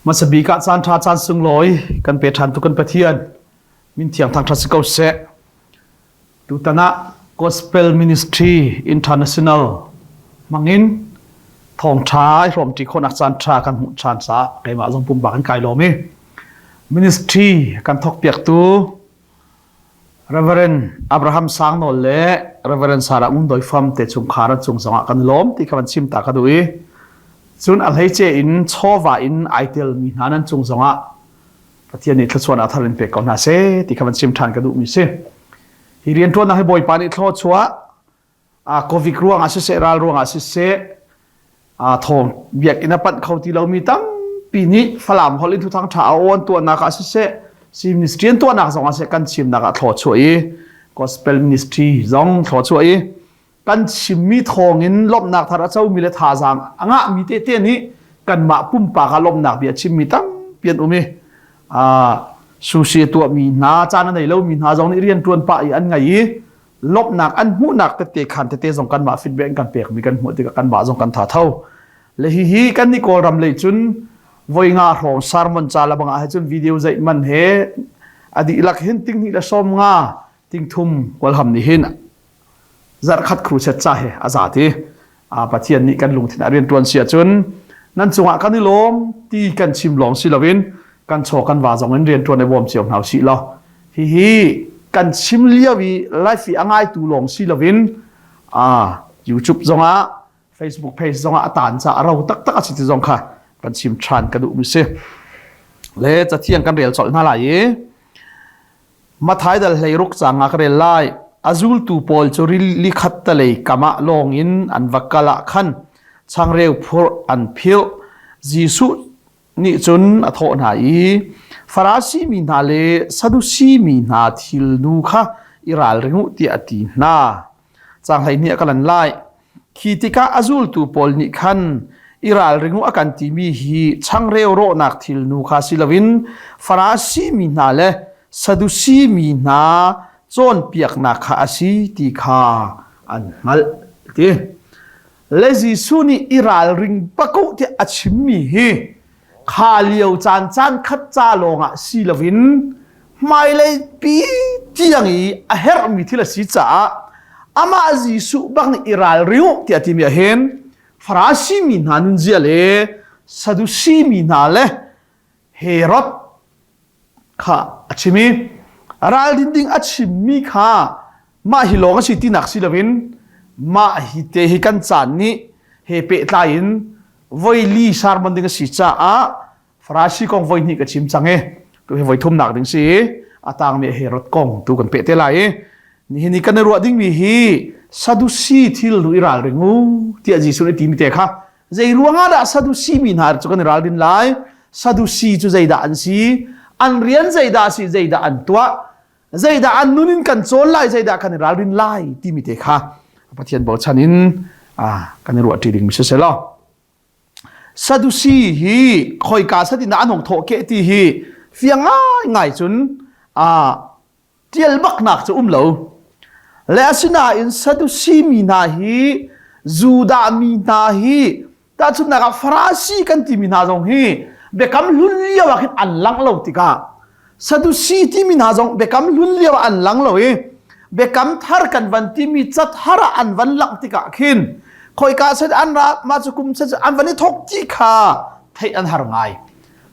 Hmasa bik ah caan ṭha caan sunglawi kan pe ṭhan tu kan Pathian min thiang thangṭhat si ko seh. Tutan ah Gospel Ministry International hmangin thawngṭha i hrawmṭi khawhnak caan ṭha kan hmuh ṭhan caah keimah zong pumpak in kai lawm i ministry kan thawkpiaktu Reverend Abraham Sangnawl le Reverend Sarah Ngun Doi Fam te chungkhar an cung zongah kan lawm ti kha van chim ta ka duh i cun a hleice in chawva in ai telmi hna nan cung zongah Pathian nih thluachuah a thar in pek ko hna seh ti kha van chim ṭhan ka duhmi si. Hi rianṭuannak hi Bawipa nih thluachuah Covid ruangah siseh ral ruangah siseh thawng biakinn a panh kho ti lomi tampi nih Falam holh in thuthang ṭha a aw an tuahnak ah siseh si ministry an tuahnak zong ah siseh kan chimnak ah thlaw chuah i gospel ministry zong thlaw chuah i kan chimmi thawng in lawmhnak thar a comi le thazaang a ngahmi tete nih kanmah pumpak ah lawmhnak bia chimmi tampi an um i sushi tuahmi hna caan a nei lomi hna zong nih rian ṭuan pah i an ngei i lawmhnak an hmuhnak tete khan tete zong kanmah feedback kan pekmi kan hmuh tikah kanmah zong kan tha tho le hihi kan ni kawlram lei cun voi nga hrawng sermon ca la bangah he cun video zeih man he a dihlak hin ting hnih le sawm nga ting thum kawlham nih hin zarhkhat crusade ca he a za ti Pathian nih kan lungthin a rian ṭuan si ahcun nan cungah kan i lawm ti kan chim lawng si loin kan chaw kan va zong in rian ṭuan i bawm cio hna usih law hihi kan chim lio i life i a ngaitu lawng si loin YouTube zongah Facebook page zongah a tan ca a ro taktak a si ti zong kha kan chim ṭhan ka duhmi si le cathiang kan rel colh hna lai i Matthai dal 16 caang ah ka rel lai. A zultu pawl cu rili khattalei kam ah lawng in an va kal ah khan changreu phurh an philh. Jesuh nih cun a thawh hna i, Farasi mi hna le Sadusi mi hna thilnu kha i ralring u tiah a ti hna. Caang 12 ah ka lan lai. Khi tikah a zultu pawl nih khan i ralring u a kan timi hi changreu rawhnak thilnu kha si loin Farasi mi hna le Sadusi mi hna cawnpiaknak kha a si ti kha an hngalh ti. Le Jesuh nih i ralring bak u tiah a chimmi hi kha lio caan caan khat ca lawngah si loin hmailei pi tiang i a herhmi thil a si caah amah Jesuh bak nih i ralring u tiah timi ah hin Farasi mi hna nunzia le Sadusi mi hna le Herod kha a chim i ralrin ding a chimmi kha mah hi lawng a si tinak si loin mah hi te hi kan caan nih he pehtlai in voi li sermon ding a si caah Farasi kong voi hnih ka chim cang i tu hi voi thumnak ding si a tangmi Herod kong tu kan peh te lai i nihin i kan i ruah dingmi hi Sadusi thil nu i ralring u tiah Jesuh nih timi te kha zei ruangah dah Sadusi mi hna cu kan i ralrin lai Sadusi cu zeidah an si an rian zeidah a si zeidah an tuah zeidah an nun in kan cawn lai zeidah kan i ralrin lai timi te kha Pathian bochan in kan i ruah ṭi ding mi si selaw Sadusi hi khoika satin an hong thawh ke ti hi fiang ngai ngai cun tial baknak cu um lo le asinain Sadusi mi hna hi Judah mi hna hi tahchunhnak ah Farasi kan timi hna zong hi biakam hlun lio ah khin an lang lo tikah Sadusi timi hna zong biakam hlun lio ah an lang lo i biakam thar kan van timi cathar ah an van langh tikah khin khoika set an ra mah cu kum set an van i thok ti kha theih an har ngai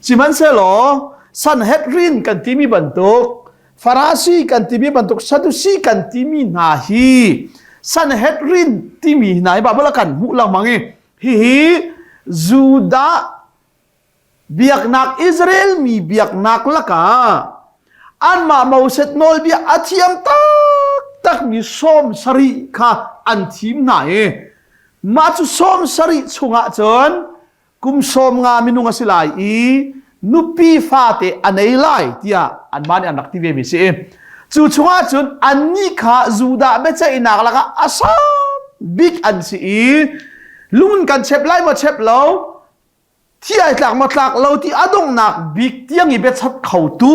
sihmanhsehlaw Sanhedrin kan timi bantuk Farasi kan timi bantuk Sadusi kan timi hna hi Sanhedrin timi hna hi Bible ah kan hmuh lengmang i hihi Judah biaknak Israel mi biaknak lakah anmah Moses nawlbia a thiam taktakmi 70 kha an thim hna i mah cu 70 chungah cun kum 50 minung a si lai i nupi fate a nei lai tiah anmah nih an rak ti ve mi si cu chungah cun annih kha Judah biaceihnak lakah a sang bik an si i lung kan chep lai maw chep lo thi ai tlak maw tlak lo ti a donghnak bik tiang i biachat khotu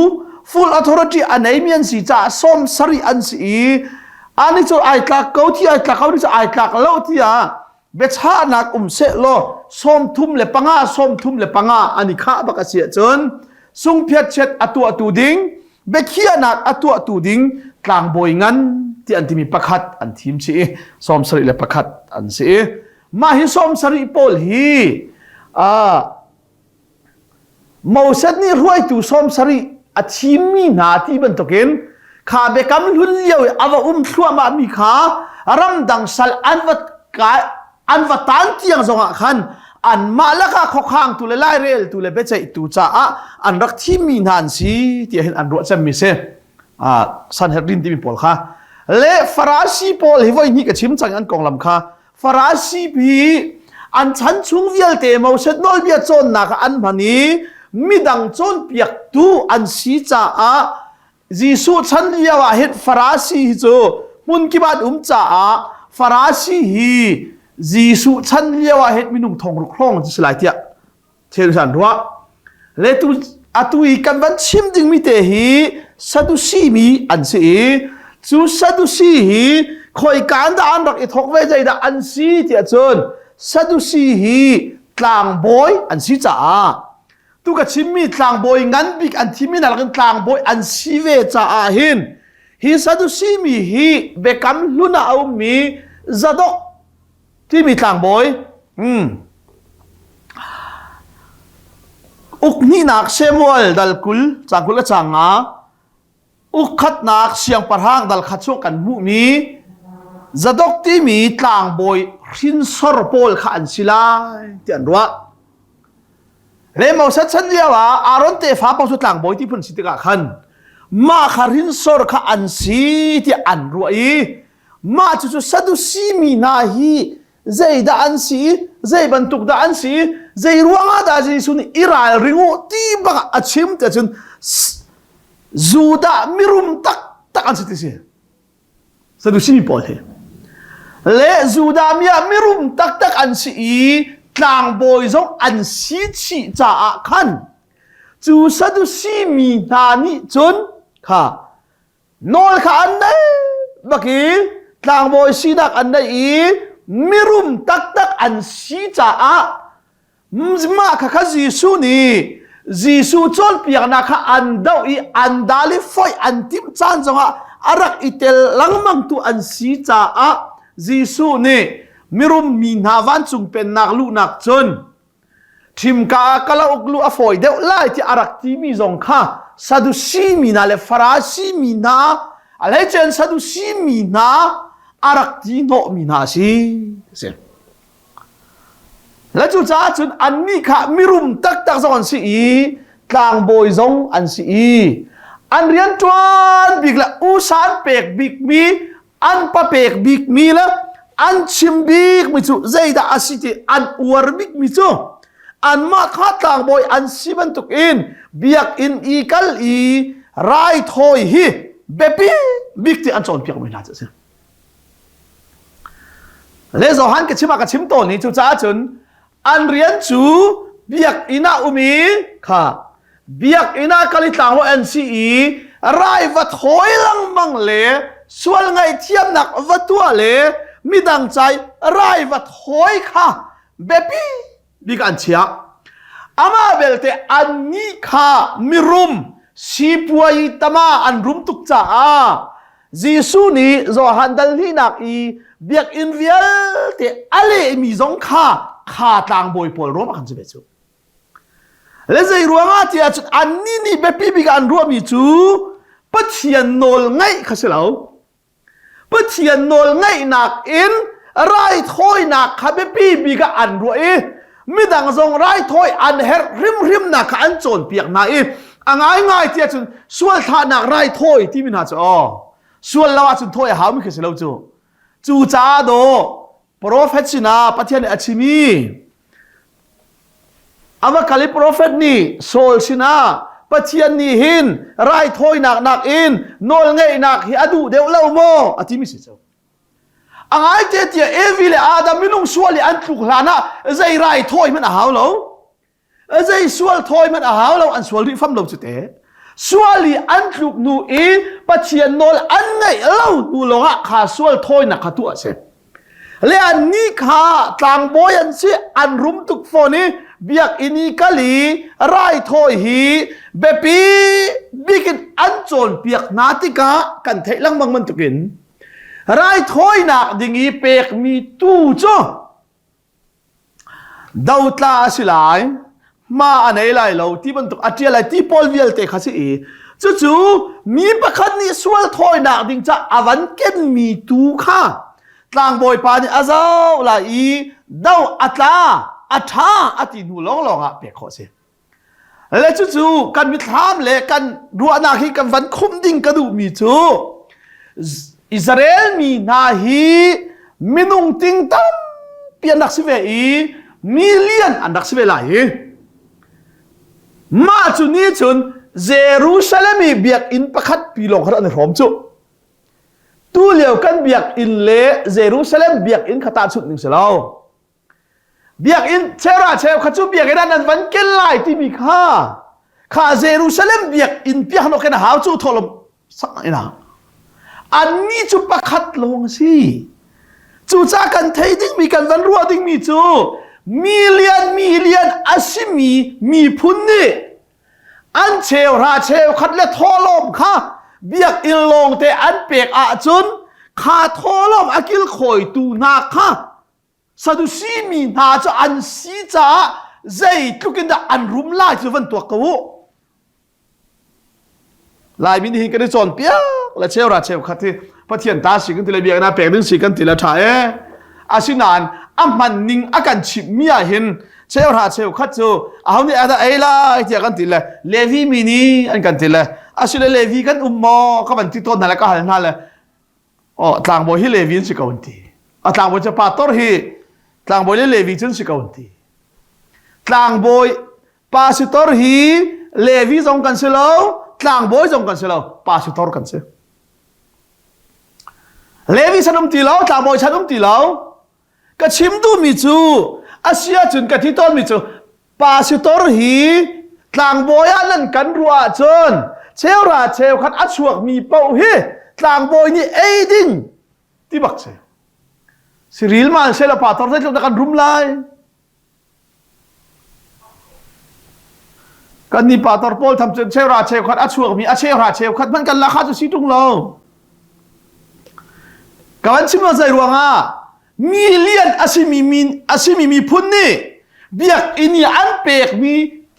full authority a neimi an si caah 70 an si i ani cu ai tlak ko thi ai tlak ko ni cu ai tlak lo tiah. Biachahnak um seh law 35 35 an i khah bak a si ahcun sungphiatchiat a tuahtu ding biakhiahnak a tuahtu ding tlangbawi ngan ti an timi pakhat an thim chih i 71 an si i mah hi 70 pawl hi Moses nih hruaitu 70 a thimmi hna ti bantukin kha biakam hlun lio i a va um thluahmahmi kha ramdang sal an va an va tan tiang zongah khan anmah lakah khuakhangtu le laireltu le biaceihtu caah an rak thimmi hna an si tiah hin an ruah cemmi si. Sanhedrin timi pawl kha le Farasi pawl hi voi hnih ka chim cang an konglam kha Farasi hi an chan chung vialte Moses nawlbia cawnnak ah an hman i midang cawnpiaktu an si caah Jesuh chan lio ah hin Farasi hi cu hmun kip ah an um caah Farasi hi Jesuh chan lio ah hin minung thong ruk hrawng an si lai tiah thil an ruah. Le tu atu i kan van chim dingmi te hi Sadusi mi an si i cu Sadusi hi khoika dah an rak i thawk ve zeidah an si tiah cun Sadusi hi tlangbawi an si caah Tu ka chimmi tlangbawi ngan bik an thimmi hna lakin tlangbawi an si ve caah hin hi Sadusi mi hi biakam hlun ah a ummi Zadok timi tlangbawi hmm. Ukhnihnak Samuel dal 20 cang 20 le cang nga Ukkhatnak siangpahrang dal khat chung kan hmuhmi Zadok timi tlangbawi hrinsor pawl kha an si lai ti an ruah. Le Moses chan lio ah Aaron tefa paoh cu tlangbawi ti phun si tikah khan mah kha hrinsor kha an si tiah an ruah i mah cucu Sadusi mi hna hi zeidah an si zei bantuk dah an si zei ruangah dah Jesuh nih i ralring u ti bak a chim ti cun Judah mirum taktak an si ti si Sadusi mi pawl hi le Judah mi ah mirum taktak an si i tlangbawi zong an si chih caah khan cu Sadusi mi hna nih cun kha nawl kha an nei bak i tlangbawi sinak an nei i mirum taktak an si caah mah kha kha Jesuh nih Jesuh cawnpiaknak kha an doh i an dal i foih an timh caan zongah a rak i tel lengmang tu an si caah Jesuh nih mirum mi hna vancung pennak luhnak cun Ṭhimka ah kalauk lu a fawi deuh lai ti a rak timi zong kha Sadusi mi hna le Farasi mi hna a hleicein Sadusi mi hna a rak ti hnawhmi hna a si. Si. Le cucaah cun annih kha mirum taktak zong an si i tlangbawi zong an si i an rianṭuan bik le usa an pek bikmi an papek bikmi le an chim bikmi cu zeidah a si ti an uar bikmi cu anmah kha tlangbawi an si bantukin biakinn i kal i raithawi hi biapi bik ti an cawnpiakmi hna cu a si. Le Johan ka chim ah ka chim tawn i cucaah cun an rian cu biakinn ah um i kha biakinn ah kal i tlanglaw an si i rai va thawi lengmang le sual ngaihthiamnak va tuah le midang cai rai va thawi kha biapi bik an chiah amah belte annih kha mirum sipuai tama an rum tuk caah Jesuh nih Johan dal hnihnak i biakinn vialte a lehmi zong kha kha tlangbawi pawl ruam ah khan si ve cu. Le zei ruangah tiah cun annih nih biapi bik an ruahmi cu Pathian nawl ngaih kha si lo. Pathian nawl ngaihnak in raithawinak kha biapi bik ah an ruah i midang zong raithawi an herh hrimhrimnak kha an cawnpiak hna i a ngaingai tiah cun sual thlahnak raithawi timi hna cu aw sual lo ahcun thawi a haumi khi si lo cu cu caah daw profet sinah Pathian nih a chimi a va kal i profet nih Saul sinah Pathian nih hin raithawinak nakin nawlngeihnak hi a duh deuh lo maw a timi si cu A ngaite tiah Evi le Adam minung sual i an tluk hlan ah zei rai thawi hmanh a hau lo. Zei sual thawi hmanh a hau lo an sual rih fam lo cu te. Sual i an tluk hnu i Pathian nawl an ngaih lo hnu lawngah kha sual thawinak kha tuah a si. Le annih kha tlangbawi an si, an rum tuk fawn i biakinn i kal i raithawi hi biapi bik in an cawnpiak hna tikah kan theih lengmang bantukin raithawinak ding i pekmi tuu cu dotla a si lai, hma a nei lai lo ti bantuk a ṭial lai ti pawl vialte kha si i cucu mi pakhat nih sual thawinak ding ca a van kenmi tu kha tlangbawi pa nih a zoh lai i do a tla a ṭha a ti hnu lawnglawng ah pek khawh a si. Le cucu kan mithlam le kan ruahnak hi kan van khumh ding ka duhmi cu Israel mi hna hi minung ting tampi an rak si ve i million an rak si ve lai hi. Mah cu ni cun Jerusalem i biakinn pakhat pi lawng kha an i hrawm cu. Tu lio kan biakinn le Jerusalem biakinn kha tahchunh ning si lo. Biakinn chera cheu kha cu biakinn ah nan van ken lai timi kha kha Jerusalem biakinn piak nok in a hau cu tholom sak ina anni cu pakhat lawng a si cucaah kan thei dingmi kan van ruah dingmi cu million million a simi miphun nih an cheuhra cheukhat le thawhlawm kha biakinn lawngte an pek ahcun kha thawhlawm a kilkhawitu hna kha Sadusi mi hna cu an si caah zeitluk in dah an rum lai cu van tuak ko u. Laimi nih hin kan i cawnpiak le cheura cheukhat hi Pathian ta si kan ti le biakinn ah pek ding si kan ti le ṭha ee. Asinain a hman ning a kan chimhmi ah hin cheuhra cheukhat cu aho nih a ei lai tiah kan ti le Levi mi nih an kan ti le asile Levi kan um maw ka van ti tawn hna le ka hal hna le Oh, tlangbawi hi Levi an si ko an ti. A tlangbawi cu pastor hi tlangbawi le Levi cun si ko an ti. Tlangbawi pastor hi Levi zong kan si lo, tlangbawi zong kan si lo, pastor kan si. Levi chan um ti lo, tlangbawi chan um ti lo. Ka chim duhmi cu a si ahcun ka ti tawnmi cu pastor hi tlangbawi ah nan kan ruah ahcun cheura cheukhat a chuakmi paoh hi tlangbawi nih ei ding ti bak si. Siril mal sela pastor zeitluk dah kan rum lai. Kan ni pastor pawl tham cun cheura cheukhat a chuakmi a cheuhra cheukhat hmanh kan lakha cu si ṭung lo. Ka van chim lo zei ruangah mi lian a simi min a simi miphun nih biakinn i an pekmi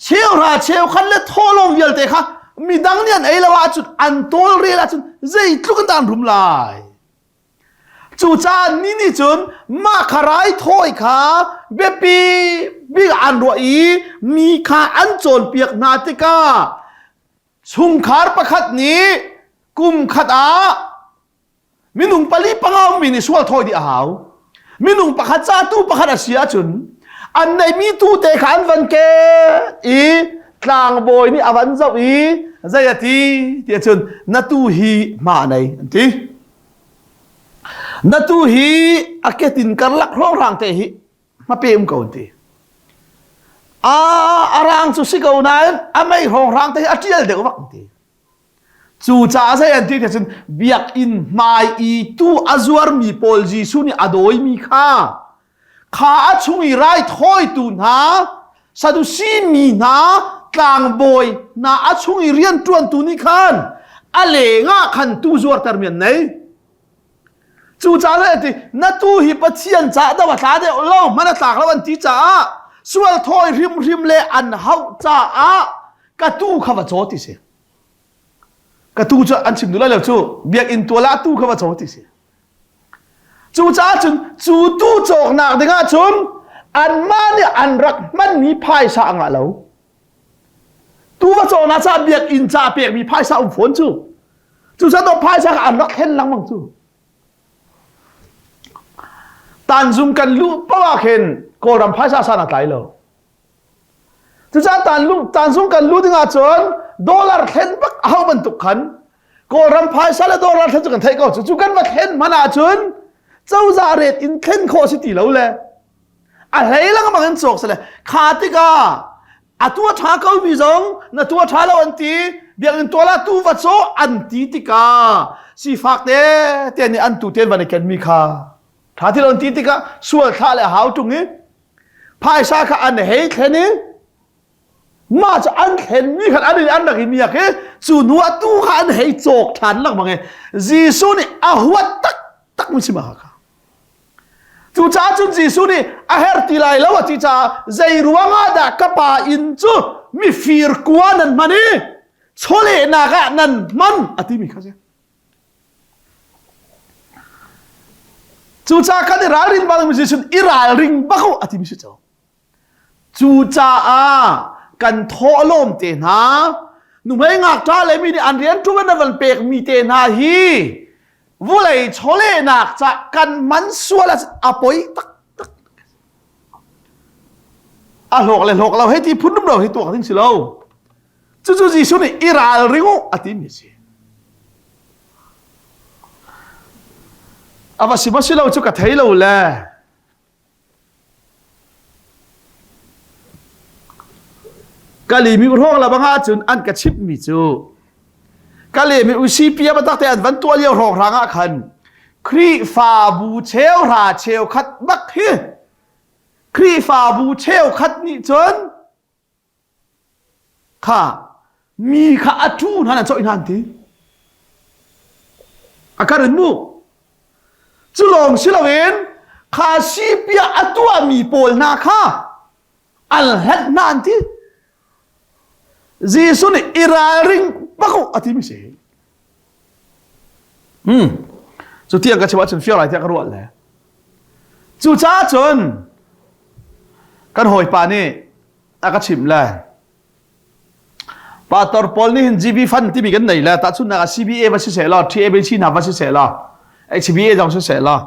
cheuhra cheukhat le thawhlawm vialte kha midang nih an ei lo ahcun an tawlrel ahcun zeitluk in dah an rum lai. Cucaah ni nih cun mah kha raithawi kha biapi bik an ruah i mi kha an cawnpiak hna tikah chungkhar pakhat nih kum khat ah minung pali panga ummi nih sual thawi dih a hau. Minung pakhat ca tu pakhat a si ahcun an neihmi tu te kha an van ket i tlangbawi nih a van zoh i zei a ti ti ahcun na tu hi hma a nei an ti. Na tu hi a ketin karlak hrawnghrang te hi hmape um ko an ti. A a rang cu si ko nain a mei hrawnghrang te hi a ṭial deuh bak an ti. Cu caah zei an ti te cun biakinn hmai i tu a zuarmi pawl Jesuh nih a dawimi kha kha a chung i raithawitu hna Sadusi mi hna tlangbawi hna a chung i rianṭuantu nih khan a lengah khan tu zuartermi an nei. Cucaah an ti na tu hi Pathian caah do a tla deuh lo hman a tlak lo an ti caah sual thawi hrimhrim le an hauh caah ka tu kha va caw ti si. Ka tu cu an chim duh lai lo cu biakinn tual ah tu kha va caw ti si. Cucaah cun cu tu cawknak dingah cun anmah nih an rak hmanmi phaisa a ngah lo. Tu va cawknak caah biakinn ca pekmi phaisa um fawn cu. Cucaah phaisa kha an rak thlen lengmang cu. Tanzung kan luh paoh ah khin Kawlram phaisa san a tlai lo. Cucaah tanzung kan luh ding ahcun dollar thlen bak a hau bantuk khan Kawlram phaisa le dollar thlen cu kan theih ko cu. Cu kan va thlen hmanh ahcun cozah ret in thlen khawh si ti lo le a hlei lengmang in cawk si le kha tikah a tua ṭha ko mi zong na tua ṭha lo an ti biakinn tual ah tu va caw an ti tikah sifak te te nih an tu ten van i kenmi kha. Tha ti lo ti tikah sual thlah le hau tung i phaisa kha an hei thlen i mah cu an thlenmi khan an an rak i miak i cu hnu ah tu kha an hei cawk ṭhan lengmang i Jesuh nih a huat taktak mi si ma kha. Cucaah cun Jesuh nih a herh ti lai lo a ti caah zei ruangah dah ka pa inn cu mifir kua nan hman i chawlehnak ah nan hman a timi kha si. Cucaah kan i ralrin bang mi Jesuh i ralring bak u a timi si cu. Cucaah kan thawhlawm te hna nuhmei ngakṭah le mi nih an rian ṭuan an van pekmi te hna hi vulei chawlehnak ca kan man sual a poi taktak. A hlawk le hlawk lo hei ti phun lo hi tuak ding si lo. Cucu Jesuh nih i ralring u a timi si. A va si maw si lo cu ka thei lo le Kalimi hrawng la bang ahcun an ka chimhmi cu Kalemi UCP a tak te an van tuah lio hrawng hrang ah khan Khrihfabu cheuhra cheukhat bak hi Khrihfabu cheukhat nih cun Kha mi kha a ṭu hna nan cawih hna an ti. A kar in mu. Cu lawng si loin kha sipia a tuahmi pawl hna kha al hlanh hna an ti. Jesuh nih i ralring bak u a timi si. Hmm. Cu tiang ka chim ahcun fiang lai tiah ka ruah le. Cucaah cun kan hawipa nih a ka chimh le Pastor Paul nih hin GB fund timi kan nei le tahchunhnak ah CBA va si seh law TABC hna va si seh law HBA zong si seh law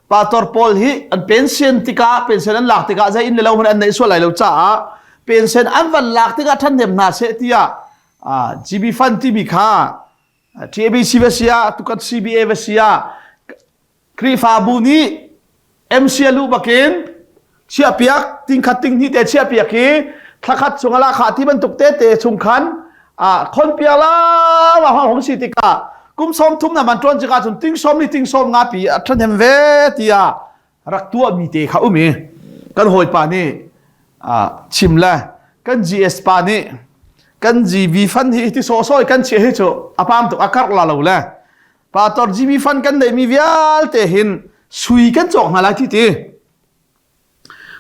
Pastor Paul hi an pension tikah pension an lak tikah zei in le lo hmanh an neih sual lai lo caah pension an van lak tikah ṭhahnem hna seh tiah GB fund timi kha TABC va si ah tukat CBA va si ah Khrihfabu nih MC a luh bakin chiahpiak tingkhat tinghnih te chiahpiak i thlakhat chung ala kha ti bantuk te te chung khan a khonpiak la wa hong si tikah kum som thum na man tuan tikah cun ting som ni ting som nga pi a ṭhahnem ve tiah rak tuahmi te kha um i kan hawipa nih chim le kan GS pa nih kan GV fan hi ti sawhsawh kan chiah hi cu a pam tuk a karh la lo le Pastor GB fan kan neihmi vialte hin sui kan cawk hna lai ti ti.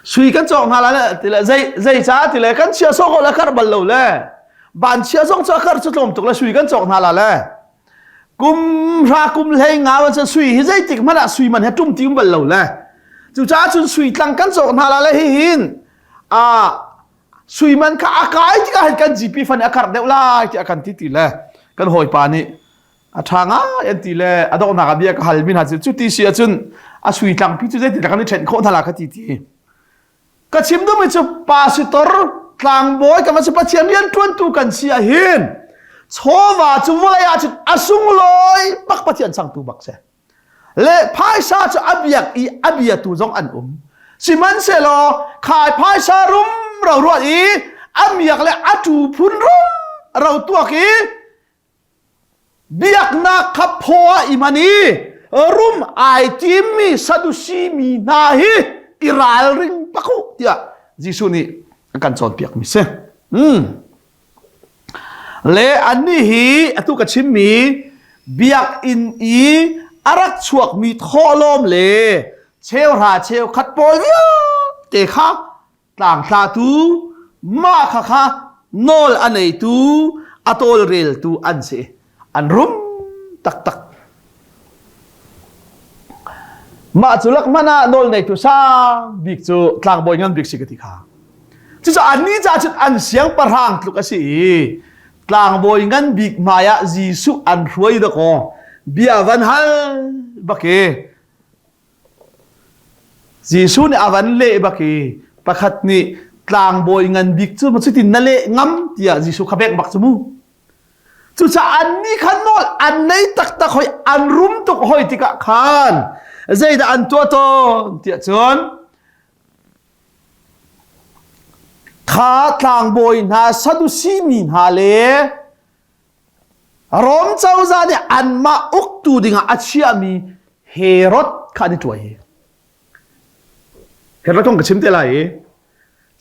Sui kan cawk hna lai ti le zei zei ca ti le kan chia sawk le kar bal lo le ban chia zong cu a kar cu tlawm tuk le sui kan cawk hna la le kum hra kum hlei nga wan sui hi zeitik hmanh ah sui man he tum ti um bal lo le cucaah cun sui tlang kan cawk hna la le hi hin a sui man kha a kai tikah hin kan GP fan a kar deuh lai ti a kan ti ti le kan hawipa nih a ṭha ngai an ti le a donghnak ah bia ka halmi hna cu cuti si ahcun a sui tlangpi cu zeitin kan i ṭhen khawh hna la ka ti ti ka chim duhmi cu pastor tlangbawi kan si Pathian rian ṭuantu kan si ah hin chawva cu vawlei ah cun a sunglawi bak Pathian changtu bak si le phaisa cu a biak i a biatu zong an um sihmanhsehlaw khai phaisa rum ro ruat i a miak le a ṭu phun rum ro tuak i Biaknak kha phaw ah i man i rum ai timmi Sadusi mi hna hi i ralring bak u tiah Jesuh nih a kan cawnpiakmi si. Hmm. Le annih hi atu ka chimmi biakinn i a rak chuakmi thawhlawm le cheuhra cheukhat pawl vialte kha tlangtlatu mah khakha nawl a neitu a tawlreltu an si an rum taktak mah cu lak hmanh ah nawl neitu sang bik cu tlangbawi ngan bik si ka ti kha cucu annih ca cun an siangpahrang tluk a si i tlangbawi ngan bik hmai ah Jesuh an hruai dakaw bia van hal bak i Jesuh nih a van leh bak i pakhat nih tlangbawi ngan bik cu cutin na leh ngam tiah Jesuh kha bek bak cu mu. Cucaah annih kha nawl an nei taktak hoi an rum tuk hoi tikah khan zeidah an tuah tawn tiah cun kha tlangbawi hna Sadusi mi hna le Rom cozah nih anmah uktu dingah a chiahmi Herod kha an i tuai. Herod kong ka chim te lai i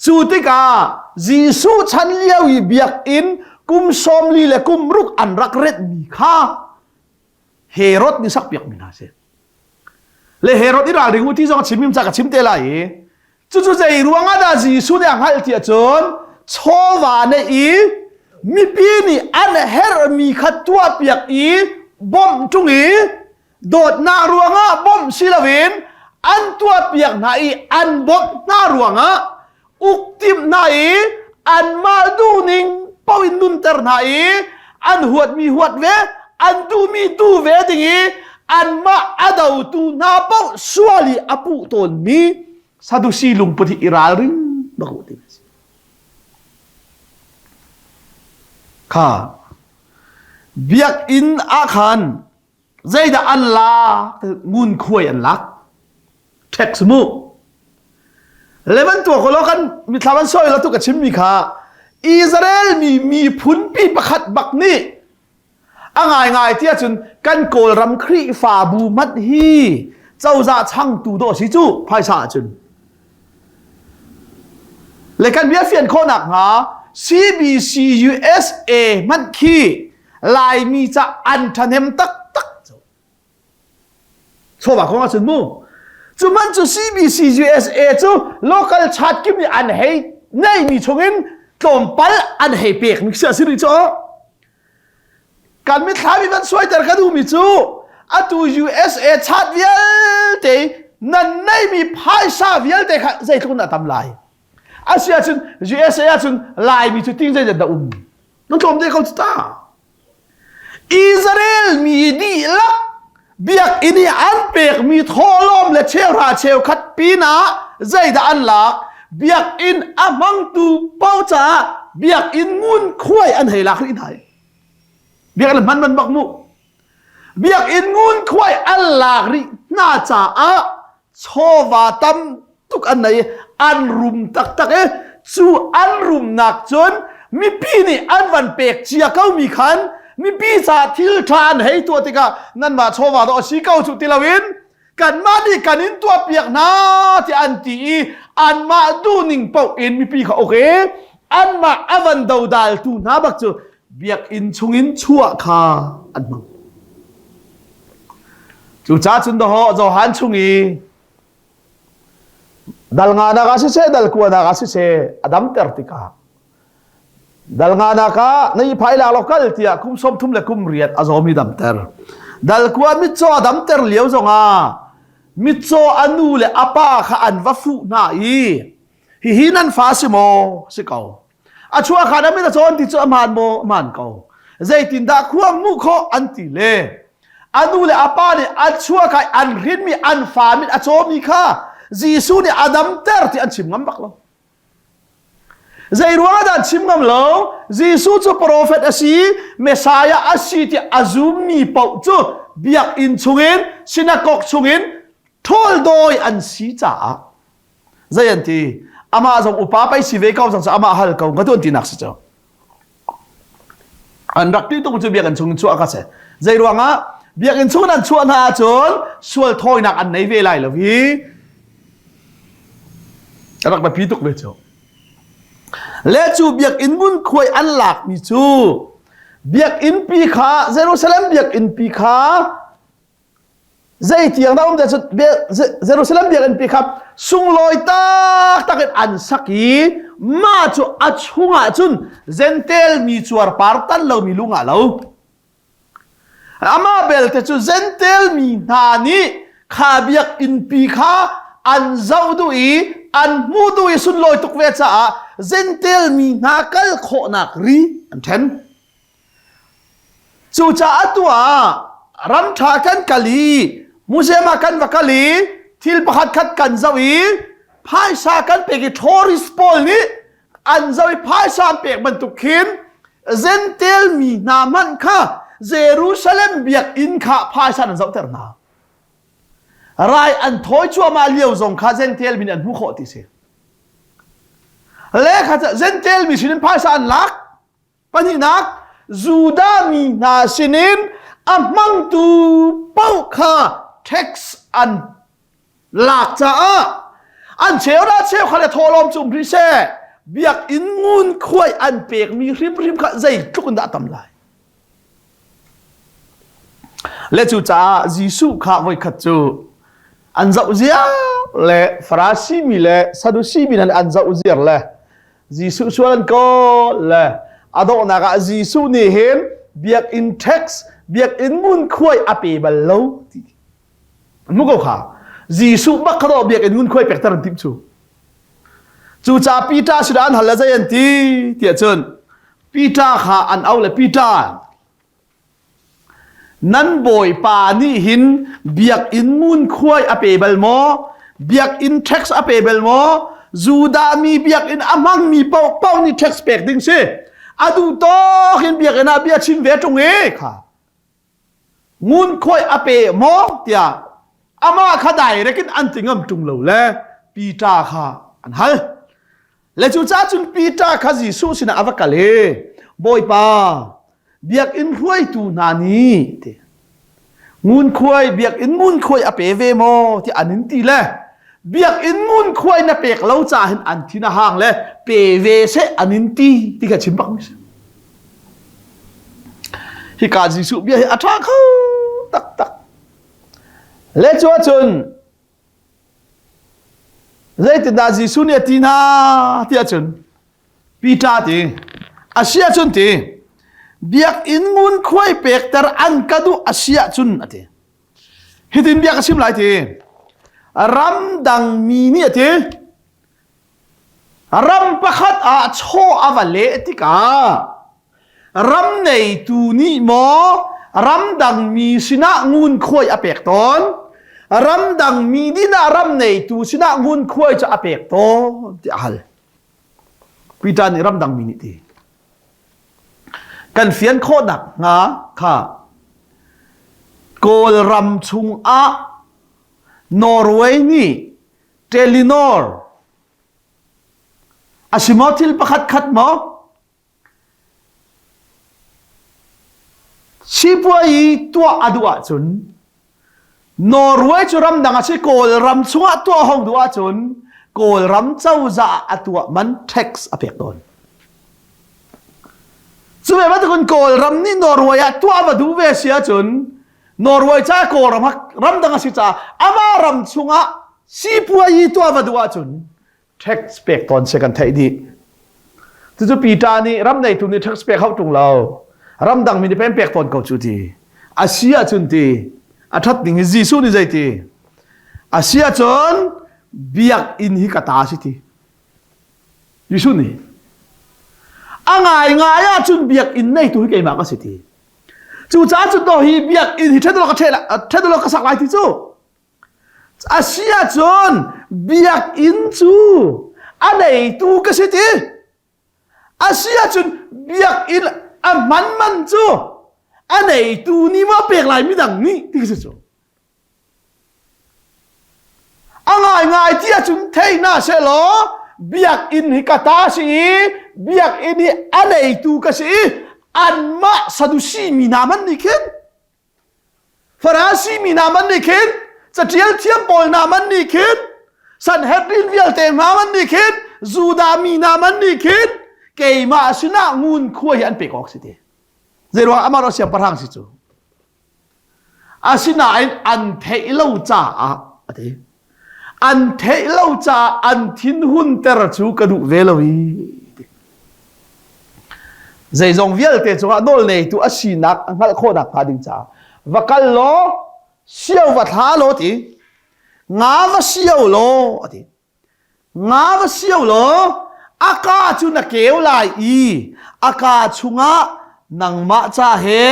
cu tikah Jesuh chan lio i biakinn kum 40 le kum ruk an rak retmi kha Herod nih sakpiakmi hna a si. Le Herod i ralring u ti zong a chim ca ka chim te lai i cucu zei ruangah dah Jesuh nih a hngalh ti ahcun chawva neih i mipi nih an herhmi kha tuahpiak i bawmh ṭung i dawtnak ruangah bawmh si loin an tuahpiak hna i an bawmh hna ruangah uk timh hna i anmah duhning paoh in nunter hna i an huatmi huat ve an duhmi duh ve ding i anmah a dotu hna paoh sual i a puh tawnmi Sadusi lungput hi i ralring bak u ti si. Kha biakinn ah khan zeidah an lak ngunkhuai an lak tax mu le ban tua ko lo kan mithla ban soi lo tu ka chimmi kha Israel mi miphun pi pakhat bak nih a ngai ngai ti ahcun kan Kawlram Khrihfabu hmanh hi cozah changtu dawh si cu phaisa ahcun le kan bia fian khawhnak hnga CBC USA hmanh khi Laimi ca an ṭhahnem taktak cu. Chawva kong ahcun mu. Cu man cu CBC USA cu local chat kim nih an hei neimi chungin tlawmpal an hei pek mi si rih cu. Kan mitthlam i van suaiter ka duhmi cu atu USA chat vialte nan neimi phaisa vialte kha zeitluk in a tam lai. Asi ahcun USA ahcun Laimi cu ting zeizat dah um. Nan tlawm te ko cu ta. Israel mi dihlak biakinn i an pekmi thawhlawm le cheuhra cheukhat pinah zeidah an lak? Biakinn a hmangtu paoh caah biakinn ngunkhuai an hei lak rih hna. Biakinn hman man bak mu. Biakinn ngunkhuai an lak rih hna caah chawva tam tuk an nei an rum taktak i cu an rumnak cun mipi nih an van pek cia ko mi khan mipi ca thil ṭha an hei tuah tikah nanmah chawva dawh a si ko cu ti loin kanmah nih kan in tuah piak hna tiah an ti i anmah duhning paoh in mipi kha uk i anmah a van dodaltu hna bak cu biakinn chungin chuah kha an hmang. Cucaah cun dawh Johan chung i dal nganak ah siseh dal kuanak ah siseh a damter tikah dal nganak ah na i phai la lo kal tiah kum 30 le kum riat a zawmi damter dal kua mitcaw a damter lio zongah mitcaw a nu le a pa kha an va fuh hna i hihi nan fa si maw si ko a chuah kha na mit a cawn ti cu a hmaan maw a hmaan ko zeitindah khuang hmuh khawh an ti le a nu le a pa nih a chuah kha an hrinmi an fa mit a cawmi kha Jesuh nih a damter ti an chim ngam bak lo zei ruang ah dah an chim ngam lo Jesuh cu profet a si Messiah a si ti a zummi paoh cu biakinn chungin sinakok chungin ṭhawl dawi an si caah zei an ti amah zong upa pei si ve ko zong cu amah hal ko ka tuan tinak si cu an rak ti tuk cu biakinn chung in chuah ka si zei ruangah biakinn chung an chuah hna ahcun sual thawinak an nei ve lai lo hi rak biapi tuk ve cu le cu biakinn ngunkhuai an lakmi cu biakinn pi kha Jerusalem biakinn pi kha Zeitiang dah um te cu Jerusalem biakinn pi kha sunglawi taktak in an sak i mah cu a chungah cun Jentail mi cuarpar tan lomi lung ah lo. Amah belte cu Jentail mi hna nih kha biakinn pi kha an zoh duh i an hmuh duh i sunlawi tuk ve caah Jentail mi hna kal khawhnak ri an ṭhen. Cucaah tu ah ram ṭha kan kal i museum ah kan va kal i thil pakhat khat kan zoh i phaisa kan pek i tourist pawl nih an zoh i phaisa an pek bantuk khin Jentail mi hna hmanh kha Jerusalem biakinn kha phaisa an zohter hna. Rai an thawi cuahmah lio zong kha Jentail mi nih an hmuh khawh ti si. Le kha Jentail mi sinin phaisa an lak Pahnihnak, Judah mi hna sinin a hmangtu paoh kha tax an lak caah. An cheu dah cheu kha le thawhlawm cu um rih seh. Biakinn ngunkhuai an pekmi hrimhrim kha zeitluk in dah tam lai. Le cucaah Jesuh kha voikhat cu an zoh ziar le Farasi mi le Sadusi mi hna an zoh ziar le Jesuh sual an kawl le a donghnak ah Jesuh nih hin biakinn tax biakinn ngunkhuai a pe bal lo ti an hmu ko kha Jesuh bak kha dawh biakinn ngunkhuai pekter an timh cu cucaah Peter sinah an hal le zei an ti tiah cun Peter kha an auh le Peter Nan bawipa nih hin biakinn ngunkhuai a pe bal maw? Biakinn tax a pe bal maw? Judah mi biakinn a hmangmi paohpaoh nih tax pek ding si. A duh tawk in biakinn ah bia chim ve ṭung i kha. Ngunkhuai a pe maw tiah amah kha direct in an ti ngam ṭung lo le Peter kha an hal. Le cucaah cun Peter kha Jesuh sinah a va kal i, Bawipa, biakinn hruaitu hna nih ti ngunkhuai biakinn ngunkhuai a pe ve maw ti an in ti le biakinn ngunkhuai na pek lo caah hin an thin a hang le pe ve seh an in ti ti kha chim bak mi si. Hika Jesuh bia hi a ṭha kho taktak. Le cu ahcun Zeitindah Jesuh nih a ti hna ti ahcun Peter ti a si ahcun ti biakinn ngunkhuai pekter an ka duh a si ahcun a ti. Hitin bia ka chim lai ti ramdang mi nih a ti Ram pakhat ah chaw a va leh tikah ram neitu nih maw ramdang mi sinah ngunkhuai a pek tawn ramdang mi dinah ram neitu sinah ngunkhuai cu a pek tawn tiah a hal. Peter nih ramdang mi nih ti. Kan fian khawhnak hnga kha Kawlram chungah Norway nih Telenor a si maw thil pakhat khat maw sipuai tuah a duh ahcun Norway cu ramdang a si Kawlram chungah tuah hong duh ahcun Kawlram cozah a tuah man tax a pek tawn. Cu ve bantukin Kawlram nih Norway ah tuah va duh ve si ahcun Norway ca Kawlram ramdang a si caah amah ram chungah sipuayi tuah va duh ahcun tax pek tawn se kan theih dih. Cucu Peter nih ram neitu nih tax pek hau ṭung lo. Ramdang mi nih pen pek tawn ko cu ti. A si ahcun ti a ṭhat ning hi Jesuh nih zei ti? A si ahcun biakinn hi ka ta si ti. Jesuh nih a ngaingai ahcun biakinn neitu hi keimah ka si ti. Cucaah cun to hi biakinn hi ṭhen ka ṭhen ka sak lai ti cu. A si ahcun biakinn cu a neitu ka si ti. A si ahcun biakinn a hman man cu a neitu nih maw pek lai midang nih ti ka si cu. A ngaingai ti ahcun thei hna sehlaw biakinn hi ka ta si i biakinn hi a neitu ka si i anmah Sadusi mi hna hmanh nih khin Farasi mi hna hmanh nih khin caṭial thiam pawl hna hmanh nih khin Sanhedrin vialte hna hmanh nih khin Judah mi hna hmanh nih khin keimah sinah ngunkhuai hi an pek awk si ti. Zeiruang amah ro siangpahrang si cu. Asinain an theih lo caah a ti. An theih lo caah an thinhunter cu ka duh ve lo i. Zeizong vialte cungah nawlneitu a sinak a hngalh khawhnak hnga ding caah va kal law sio va thla law ti nga va sio law a ti Nga va sio law a kaa cu na keu lai i a kaa chungah nangmah ca he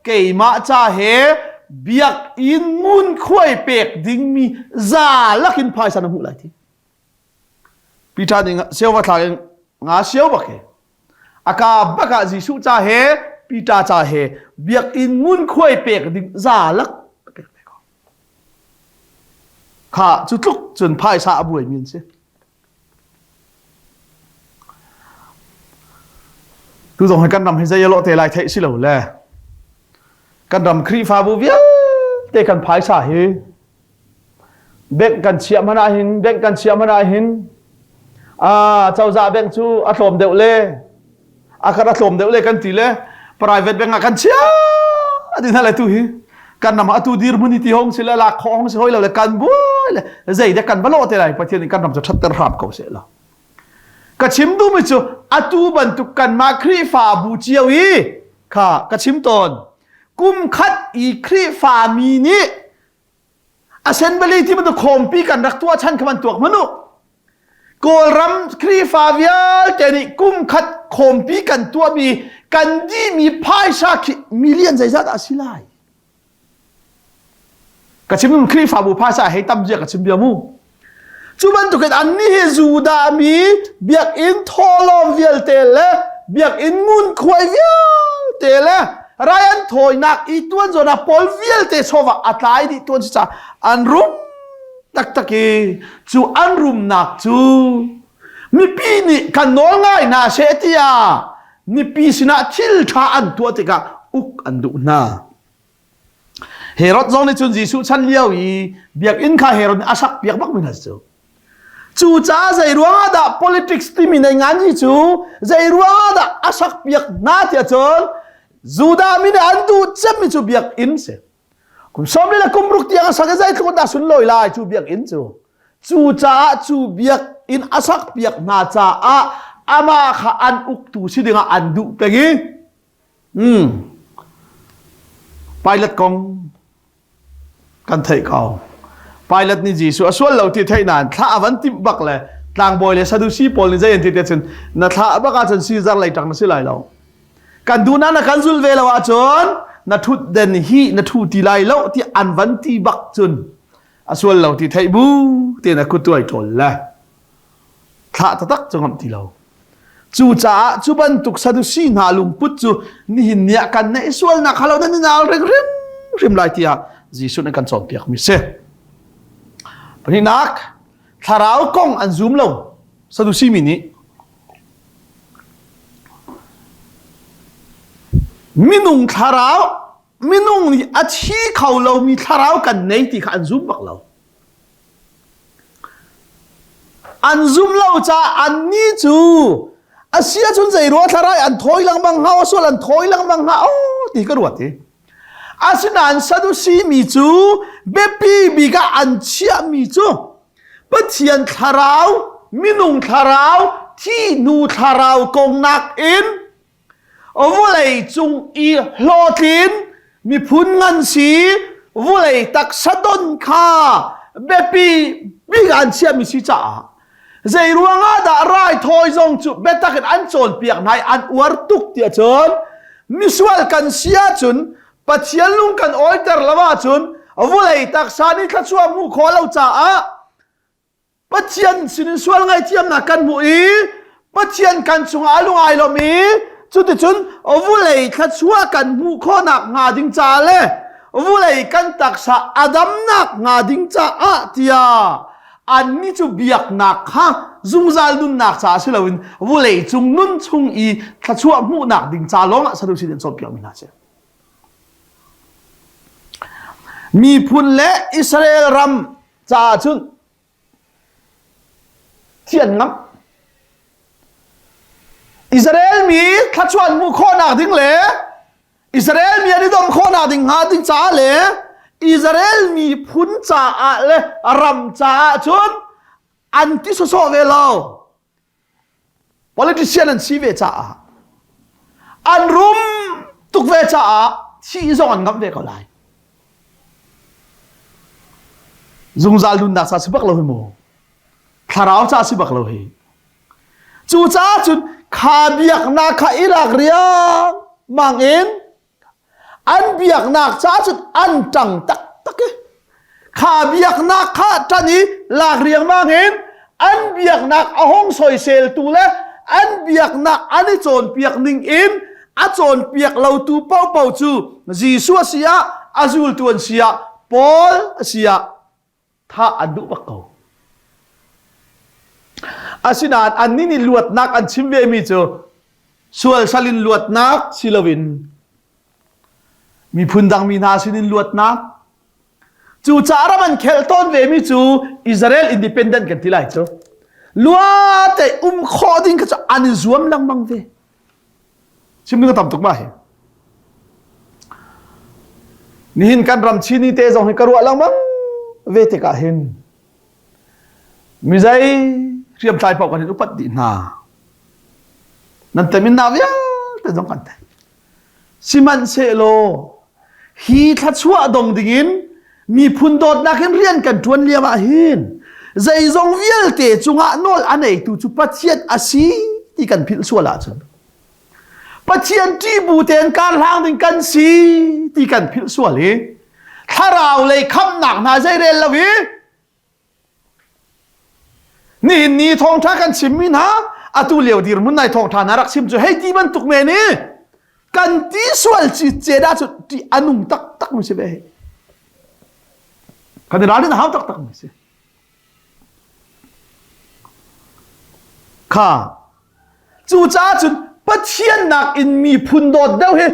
keimah ca he biakinn ngunkhuai pek dingmi za lakin phaisa na hmuh lai ti. Peter nih sio va thlak in nga sio bak he a kaa bak ah Jesuh ca he Peter ca he biakinn ngunkhuai pek ding za lak pek ve ko. Kha cu tluk cun phaisa a buaimi an si. Tu zong hi kan ram hi zei a lawh te lai theih si lo le kan ram Khrihfabu vialte kan phaisa hi Bank kan chiah hmanh ah hin bank kan chiah hmanh ah hin cozah bank cu a tlawm deuh le a kan a tlawm deuh le kan ti le private bank ah kan chiah ti hna le tu hi kan ram atu dirhmun hi ti hong si le lak khawh hong si hoi lo le kan buai le zei dek kan va lawh te lai Pathian nih kan ram cu thatter hram ko seh law ka chim duhmi cu atu bantuk kanmah Khrihfabu cio i kha ka chim tawn kum khat i Khrihfami nih assembly ti bantuk khawmpi kan rak tuah chan kha man tuak hmanh u Kawlram Khrihfa vialte nih kum khat khawmpi kan tuahmi kan dihmi phaisa khi million zeizat dah a si lai ka chim Khrihfabu phaisa hei tam zia ka chim bia mu cu bantukin annih hi Judah mi biakinn thawhlawm vialte le biakinn ngunkhuai vialte le rai an thawinak i tuan zawn ah pawl vialte chawva a tlai dih tuan si caah an rum taktak i cu an rumnak cu mipi nih kan nawl ngai hna seh tiah mipi sinah thil ṭha an tuah tikah uk an duh hna. Herod zong nih cun Jesuh chan lio i biakinn kha Herod nih a sak piak bak mi hna cu. Cucaah zei ruangah dah politics timi nei ngan hi cu zei ruangah dah a sak piak hna tiah cun Judah mi nih an duh cemmi cu biakinn si. Kum sawmli le kum ruk tiang a sak i zeitluk in dah sunlawi lai cu biakinn cu. Cucaah cu biakinn a sak piak hna caah amah kha an uktu si dingah an duh peng i Hmm. Pilate kong kan theih ko. Pilate nih Jesuh a sual lo ti theih nain thlah a van timh bak le tlangbawi le Sadusi pawl nih zei an ti te cun na thlah bak ahcun Caesar lei ṭang na si lai lo. Kan duh na na kan zul ve lo ahcun na ṭhut den hi na ṭhu ti lai lo ti an van ti bak cun a sual lo ti theih bu tein a kut tuai ṭawl le thlah taktak cu ngamh ti lo. Cucaah cu bantuk Sadusi hna lungput cu nihin ni ah kan neih sualnak kha lo nan i nal ring hrimhrim lai tiah Jesuh nih kan cawnpiak mi si. Pahnihnak, thlarau kong an zum lo Sadusi mi nih. Minung thlarau, minung nih a thi kho lomi thlarau kan nei ti kha an zum bak lo. An zum lo caah annih cu a si ahcun zei rua thlarau an thawi lengmang hnga aw sual an thawi lengmang hnga aw ti ka ruat i asinain Sadusi mi cu biapi bik ah an chiahmi cu Pathian thlarau minung thlarau thi hnu thlarau kong nakin Vawlei cung i hlawtlin miphun ngan si vawlei taksa don kha biapi bik an chiahmi si caah zei ruangah dah raithawi zong cu biatak in an cawnpiak hna i an uar tuk tiah cun misual kan si ahcun Pathian lung kan awiter lo ahcun vawlei taksa nih thluachuah hmuh khawh lo caah Pathian sinin sual ngaihthiamnak kan hmuh i Pathian kan cungah a lung ai lawm i cuticun vulei thluachuah kan hmuh khawhnak hnga ding caah le vulei kan taksa a damnak hnga ding caah tiah annih cu biaknak kha zungzal nunnak caah si loin vulei cung nun chung i thluachuah hmuhnak ding ca lawngah Sadusi nih an cawnpiakmi hna a si. Miphun le Israel ram caah cun thi an ngamh. Israel mi thluachuah an hmuh khawhnak ding le Israel mi an i dom khawhnak ding hnga ding caah le Israel miphun caah le ram caah cun an ti sawsawh ve lo. Politician an si ve caah an rum tuk ve caah thih zong an ngamh ve ko lai. Zungzal nunnak ca si bak lo hi mu. Thlarau ca si bak lo hi. Cucaah cun kha biaknak kha i lak riang mang in An biaknak caah cun an ṭang taktak i kha biaknak kha ṭan i lak riangmang in an biaknak a hung soiseltu le an biaknak an i cawnpiak ning in a cawnpiak lotu paohpaoh cu Jesuh a si ah a zultu an si ah Paul a si ah thah an duh bak ko. Asinain annih nih luatnak an chim vemi cu sual sal in luatnak si loin miphun dang mi hna sinin luatnak. Cucaah ram an khelh tawn ve mi cu Israel independent kan ti lai cu. Luate um khawh ding kha cu an i zuam lengmang ve. Chim ding a tam tuk ma hi. Nihin kan ram Chini te zong hi ka ruah lengmang ve tikah hin mizei hriamtlai paoh kan in upat dih hna. Nan teminnak vialte zong kan theih. Sihmanhsehlaw hi thluachuah dong dingin miphun dawtnak in rian kan ṭuan lio ah hin zeizong vialte cungah nawl a neitu cu Pathian a si ti kan philh sual ahcun Pathian ṭih bu tein kar hlang ding kan si ti kan philh sual i thlarau lei khamhnak hna zeirel lo i Nihin ni thawngṭha kan chimmi hna atu lio dirhmun nai thawngṭha hna rak chim cu hei ti bantuk men i kan ti sual ci ce dah cu ṭih a nung taktak mi si ve hi. Kan i ralrin a hau taktak mi si. Kha cucaah cun Pathian nakin miphun dawt deuh hi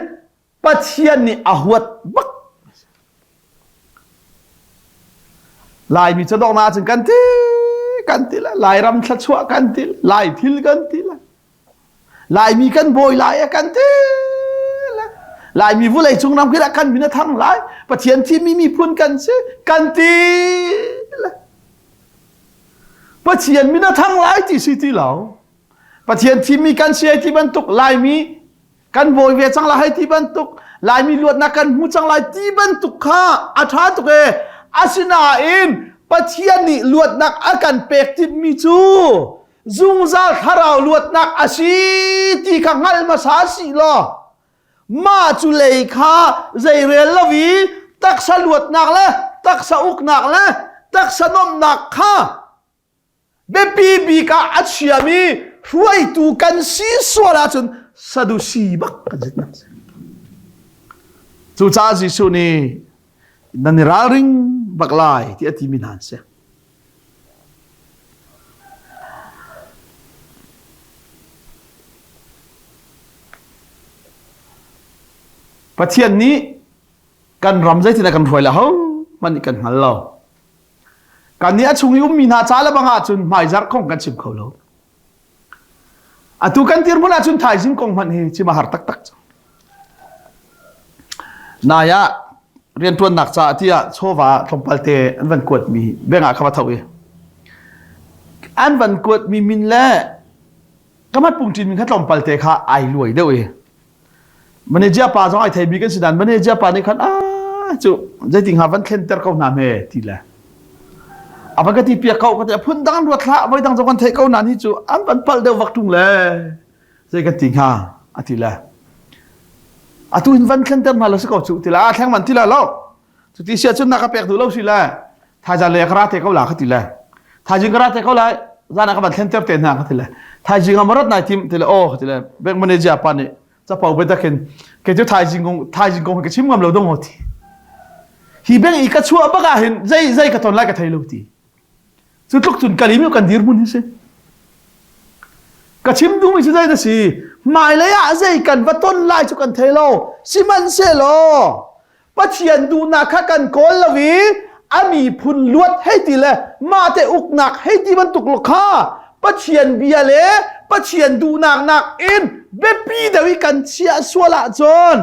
Pathian nih a huat bak. Laimi cu donghnak ahcun kan ti kan ti la Lairam thluachuah kan ti Lai thil kan ti la Laimi kan bawi lai kan ti la Laimi vulei cung ram kira kan min a thang lai Pathian thimmi miphun kan si kan ti la Pathian min a thang lai ti si ti lo Pathian thimmi kan si ai ti bantuk Laimi kan bawi ve cang lai hei ti bantuk Laimi luatnak kan hmu cang lai ti bantuk kha a ṭha tuk e asinain Pathian nih luatnak a kan pek timhmi cu zungzal thlarau luatnak a si ti kha hngal hmasa si law mah cu lei kha zeirel lo i taksa luatnak le taksa uknak le taksa nomhnak kha biapi bik ah a chiami hruaitu kan si sual ahcun sadusi bak kan si nak si. Cucaah Jesuh nih nan i ralring bak lai ti a timi hna an si. Pathian nih kan ram zeitin a kan hruai le ho hmanh nih kan hngal lo. Kan nih a chung i ummi hna ca le bang ahcun hmaizarh kong kan chim kho lo. Atu kan dirhmun ahcun thaizing kong hmanh hi chim a har taktak cang. Nai ah rianṭuannak caah tiah chawva tlawmpal te an van kuatmi bank ah ka va tho i an van kuatmi min le ka mat pungṭin min kha tlawmpal te kha ai luai deuh i Manager pa zong ai thei bik an si dan manager pa nih khan ah cu zeiting ha van thlenter ko hna hme ti le a van ka ti piak ko ka ti phun dang ruat hlah voi dang zong kan theih ko nan hi cu an van palh deuh vak tung le zei kan ti hnga a ti le atu hin van thlenter hna lo si ko cu ti le a thleng man ti la lo cu ti sia cun na ka pek duh lo si le thaizan le ka ra te ko la ka ti le thaizing ka ra te ko lai zan ah ka van thlenter te hna ka ti le thaizing ah marat nai tim ti le oh ti le bank manager pa nih capo be takin ke cu thaizing kong thaizing kong ka chim ngam lo dong ho ti hi bank i ka chuah bak ah hin zei zei ka ton lai ka thei lo ti cu tluk cun kalimi kan dirhmun hi si ka chim duhmi cu zei na si hmailei ah zei kan va ton lai cu kan thei lo sihmanhsehlaw Pathian duhnak kha kan kawl lo i a miphun luat hei ti le mahte uknak hei ti bantuk lo kha Pathian bia le Pathian duhnak nakin biapi deuh i kan chiah sual ahcun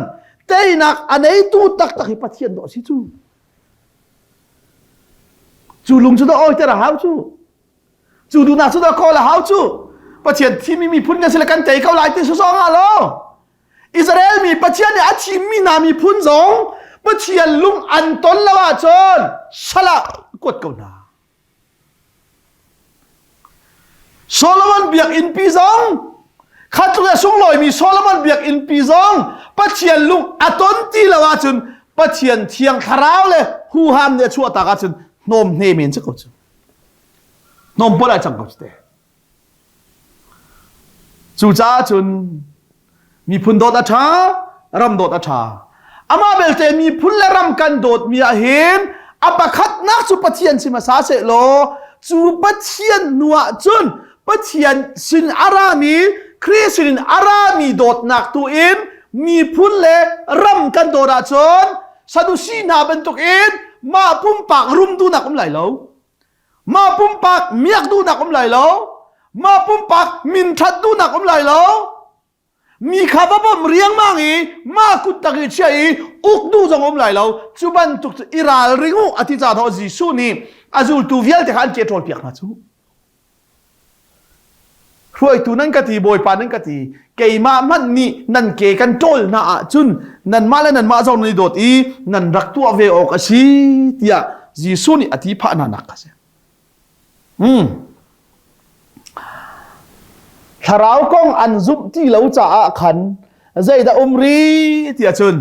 teinak a neitu taktak hi Pathian dawh si cu. Cu lung cu dah awiter a hau cu. Cu duhnak cu dah kawl a hau cu. Pathian thimi miphun kan si le kan tei ko lai ti sawsawh ah lo. Israel mi Pathian nih a thimmi hna miphun zong Pathian lung an ton lo ahcun sal ah kuat ko hna. Solomon biakinn pi zong khatluk a sunglawimi Solomon biakinn pi zong Pathian lung a ton ti lo ahcun Pathian thiang thlarau le huham nih a chuahtak ahcun hnawm hne men si ko cu. Hnawm pol ai cang ko cu te. Cucaah cun miphun dawt a ṭha, ram dawt a ṭha. Amah belte miphun le ram kan dawtmi ah hin a pakhatnak cu Pathian si hmasa sehlaw cu Pathian hnu ah cun Pathian sin a rami Khrih sinin a rami dawtnak tu in miphun le ram kan dawt ahcun Sadusi hna bantukin Mah pumpak rum duhnak um lai lo. Mah pumpak miak duhnak um lai lo. Mah pumpak min ṭhat duhnak um lai lo. Mi kha va bawmh riangmang i mah kut tak i chia i uk duh zong um lai lo. Cu bantuk cu i ralring u a ti ca thawh Jesuh nih a zultu vialte kha an ke ṭawl piak hna cu. Hruaitu nan ka ti, Bawipa nan ka ti, keimah hmanh nih nan ke kan ṭawl hna ahcun nanmah le nanmah zong nan i dawt i nan rak tuah ve awk a si tiah Jesuh nih a ti phah hna nak a si. Hmm. Thlarau kong an zumh ti lo caah khan zeidah um ri tiah cun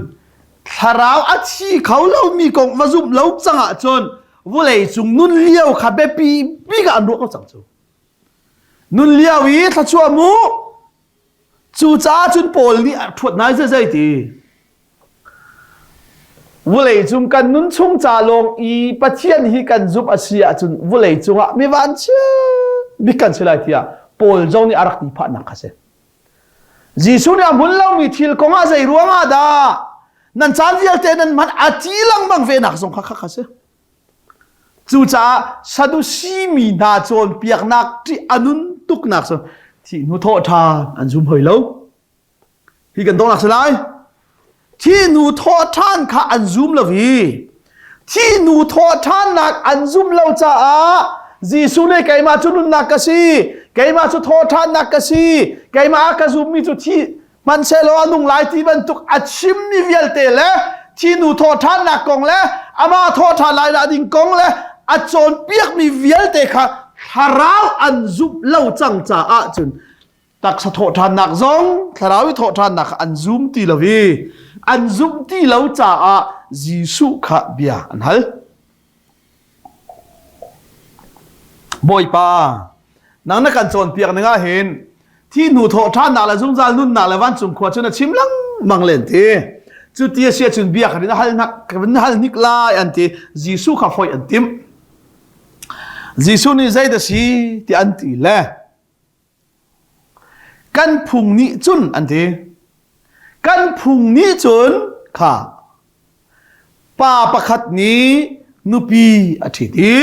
thlarau a thi kho lomi kong va zumh lo cang ahcun vulei cung nun lio kha biapi bik ah an ruah ko cang cu. Nun lio i thluachuah mu cucaah cun Paul nih a ṭhuat nai zei ti Vulei cung kan nun chung ca lawng i Pathian hi kan zumh a si ahcun vulei cungah mi vanchia bik kan si lai tiah Paul zong nih a rak ti phahnak kha si. Jesuh nih a hmun lomi thil kong ah zei ruangah dah nan caan vialte nan hman a ti lengmang ve nak zong kha kha kha si. Cucaah Sadusi mi hna cawnpiaknak ṭih a nun tuknak cu thih hnu thawh ṭhan an zum hoi lo. Hi kan donghnak si lai. Thi nu thawh ṭhan kha an zum lo i thi nu thawh ṭhannak an zum lo caah Jesuh nih keimah cu nunnak ka si, keimah cu thawh ṭhannak ka si, keimah a ka zummi cu thi hmanhsehlaw a nung lai ti bantuk a chimmi vialte le thi nu thawh ṭhannak kong le amah thawh ṭhan lai dah ding kong le a cawnpiakmi vialte kha thlarau an zumh lo cang caah cun taksa thawhṭhannak zong thlarau i thawhṭhannak kha an zum ti lo i an zumh ti lo caah Jesuh kha bia an hal. Bawipa, nang na kan cawnpiak ning ah hin thi hnu thawhṭhannak le zungzal nunnak le vancung khua cu na chim lengmang len ti. Cu ti a si ahcun bia kha na hal hnak hal hnik lai an ti. Jesuh kha foih an timh. Jesuh nih zeidah si ti an ti le Kan phung nih cun an ti. Kan phung nih cun kha pa pakhat nih nupi a ṭhit i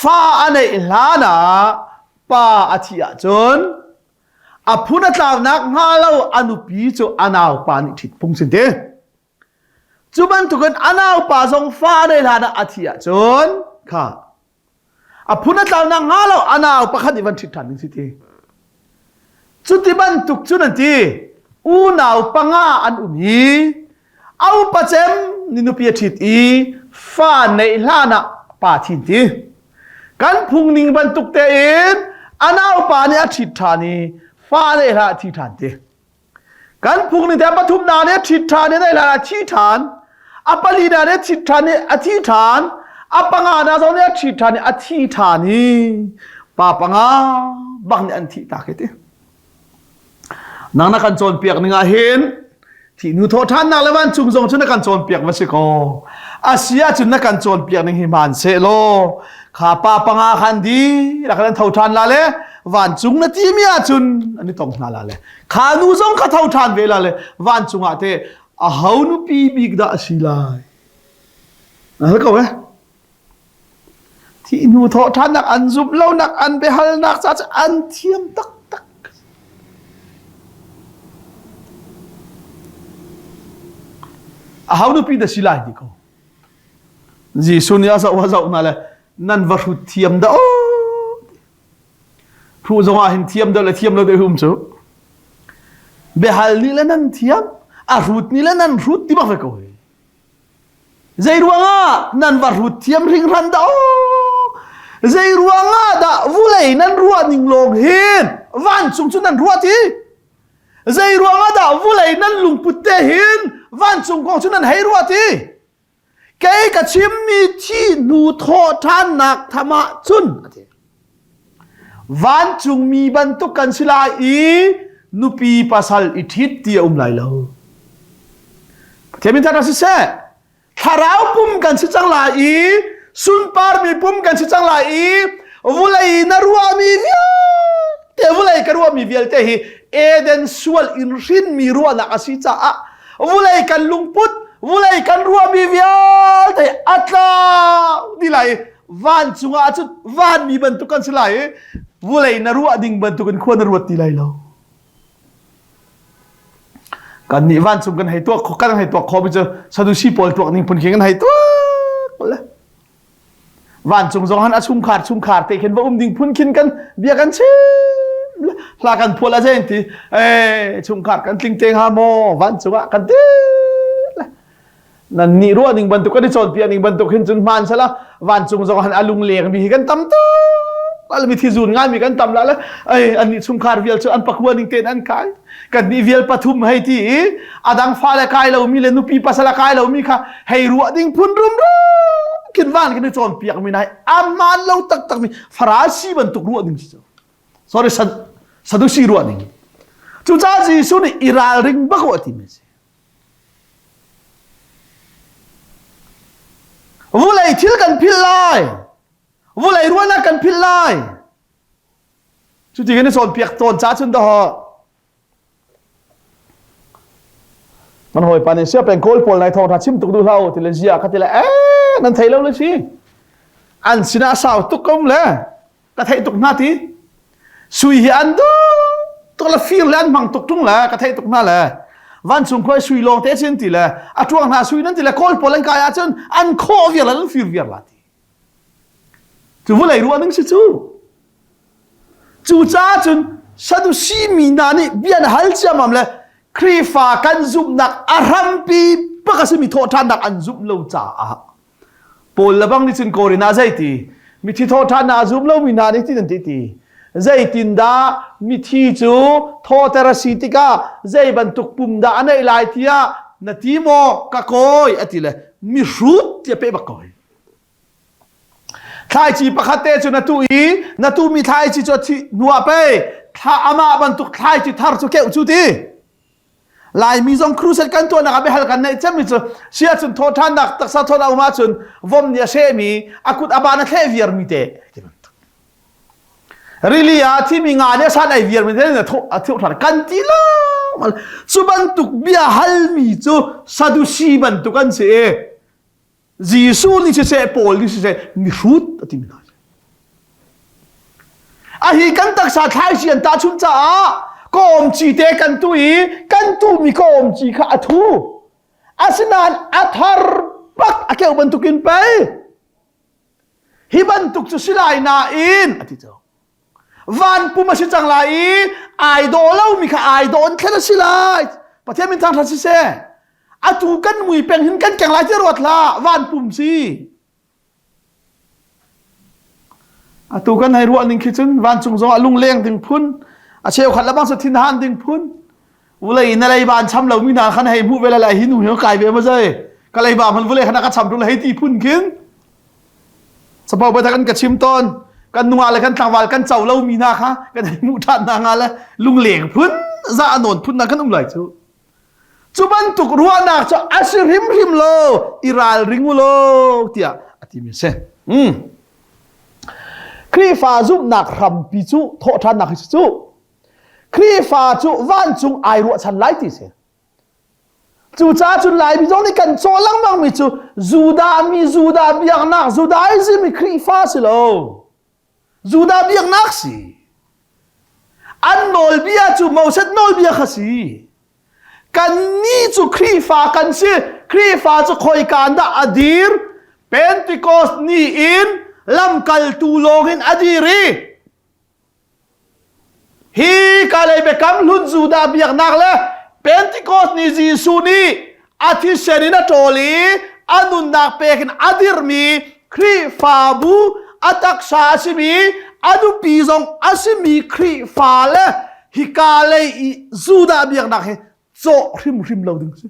fa a neih hlan ah pa a thih ahcun a phun a tlaunak hnga lo a nupi cu a naupa nih ṭhit phung sin ti. Cu bantukin a naupa zong fa a neih hlan ah a thih ahcun kha A phun a tlaunak hnga lo a nau pakhat nih van ṭhit ṭhan ding si ti. Cuti bantuk cun an ti. Unau panga an um i a upa cem ni nupi a ṭhit i fa neih hlan ah pa thin ti. Kan phung ning bantuk tein a naupa nih a ṭhit ṭhan i fa neih hlan a thi ṭhan ti. Kan phung ning te pathum na nih ṭhit ṭhan i neih a thi ṭhan. A pali na nih ṭhit ṭhan i a thi ṭhan. A panga na zong nih a ṭhit ṭhan i a thi ṭhan i pa panga bak nih an thih ta khi ti. Nang na kan cawnpiak ning ah hin thih hnu thawh ṭhannak le vancung zong cu na kan cawnpiak va si kaw. A si ahcun na kan cawnpiak ning hi hmaan seh law kha pa panga khan di rak kan tho ṭhan la le vancung na timi ahcun an i tong hna la le kha nu zong kha tho ṭhan ve la le vancung ah te a ho nupi bik dah a si lai na hal ko eh thi hnu thawh ṭhannak an zumh lonak an biahalnak ca cu an thiam taktak a ho nupi dah si lai ti ko Jesuh nih a zoh a zoh hna le nan va hrut thiam dah Hruh zong ah hin thiam deuh le thiam lo deuh um cu. Biahal nih le nan thiam, a hrut nih le nan hrut ti bak ve ko hi. Zei ruangah nan va hrut thiam hringhran dah aw? Zei ruangah dah vulei nan ruah ning lawng hin vancung cu nan ruah ti? Zei ruangah dah vulei nan lungput te hin vancung kong cu nan hei ruah ti? Kei ka chimmi thi hnu thawh ṭhannak tham ah cun a ti. Vancungmi bantuk kan si lai i nupi pasal i ṭhit ti a um lai lo. Pathian min thangṭhat siseh, thlarau pum kan si cang lai i sunparmi pum kan si cang lai i vulei na ruahmi vialte vulei ka ruahmi vialte hi Eden sual in hrinmi ruahnak a si caah vulei kan lungput. vulei kan ruahmi vialte a tlau ti lai vancung ah cun vanmi bantuk kan si lai i vulei na ruah ding bantuk in khua na ruat ti lai lo. Kan nih vancung kan hei tuak kan hei tuak kho mi cu Sadusi pawl tuak ning phun khi kan hei tuak le. Vancung zong han a chungkhar chungkhar te khin va um ding phun khin kan bia kan chim hla kan phual a zen ti eh chungkhar kan tling te hnga maw vancung ah kan ti nan nih ruah ning bantuk kan i cawnpiak ning bantuk hin cun hmaan sala vancung zong han a lungleng mi hi kan tam tuk al mi thizun ngai mi kan tam la le ai an nih chungkhar vial cu an pakua ning ten an kai kan nih vial pathum hei ti i adang fale kai lo mi le nupi pasal kai lo mi kha hei ruah ding phun rum rum kin van kan i cawnpiak mi nai aman lo taktak mi farasi bantuk ruah ding si sorry sadusi ruah ding cucaah Jesuh nih i ralring bak wa ti mi si Vulei thil kan philh lai. Vulei ruahnak kan philh lai. Cuti kan i cawnpiak tawn ca cun dawh. Nan hawipa nih sia peng kawl pawl nai thawng tha chim tuk duh hlah u ti le zia ka ti le eh nan thei lo le si. An sinah sau tuk kom le ka theih tuk hna ti sui hi an duh tuk le fir le an hmang tuk tung le ka theih tuk hna le vancung khuai sui lawng te chin ti le a tuang hna sui nan ti le kawl pawl an kai ahcun an khawh viar le an fir viar la ti cu vulei ruah ning si cu cu caah cun sadusi mi hna nih bia na hal ciamam le Khrihfa kan zumhnak a hrampi bak a simi thawhṭhannak an zumh lo caah Paul le bang nih cun Korin ah zeiti mithi thawhṭhannak a zum lomi hna nih tin an ti ti zeitindah mithi cu thawhter a si tikah zei bantuk pum dah a neih lai tiah na ti maw ka kawi a ti le mihrut tiah peh bak ko hi thlaici pakhat te cu na tuh i na tuhmi thlaici cu a thih hnuah pei thla amah bantuk thlaici thar cu keuh cu ti Laimi zong crusade kan tuahnak ah biahal kan neih cemmi cu sia cun thawṭhannak taksa thawt a um ahcun vom nih a hrehmi a kut a ban a thleh viarmi te ti bantuk rili ah thimi nga nih a san ei viarmi te a thawh ṭhan kan ti lo cu bantuk bia halmi cu sadusi bantuk an si i Jesuh nih siseh Paul nih siseh mihrut a timi hna a hi kan taksa thlaici an tahchunh caah kawm ci te kan tu i kan tuhmi kawm ci kha a thu asinain a thar bak a keuh bantukin pei hi bantuk cu si lai nain a ti cu van pum a si cang lai i ai dawh lomi kha ai dawh in thlen a si lai pathian min thangṭhat siseh atu kan mui peng hin kan keng lai ti ruat hlah van pum si atu kan hei ruah ning khi cun vancung zong ah lungleng ding phun a cheukhat le bang sa thinhan ding phun vulei na leiba an cham lomi hna khan hei hmuh ve lai hi nu hi kai ve ma zai ka leiba hman vulei khan ka cham tu le hei ti phun khin Capo bai kan ka chim tawn kan nunga le kan tlangval kan co lomi hna kha kan hei hmuh ṭhan hna nga le lungleng phun za a nawn phun na kan um lai cu cu bantuk ruahnak cu a si hrimhrim lo i ralring u law tiah a timi a si. Mm. Khrihfa zumhnak hrampi cu thawhṭhannak hi cu Khrihfa cu vancung ai ruahchan lai ti si. Cucaah cun Laimi zong nih kan cawh lengmang mi cu Judah mi Judah biaknak Judaism mi Khrihfa si lo. Judah biaknak si. An nawlbia cu Moses nawlbia kha si. Kannih cu Khrihfa kan si. Khrihfa cu khoika dah a dir? Pentecost ni in lamkaltu lawng in a dir i Hi kalei biakam hlun Judah biaknak le Pentecost ni Jesuh nih a thisen in a ṭawl i a nunnak pek in a dirhmi Khrihfabu a taksa a simi a nupi zong a simi Khrihfa le hika lei i Judah biaknak hi cawh hrimhrim lo ding si.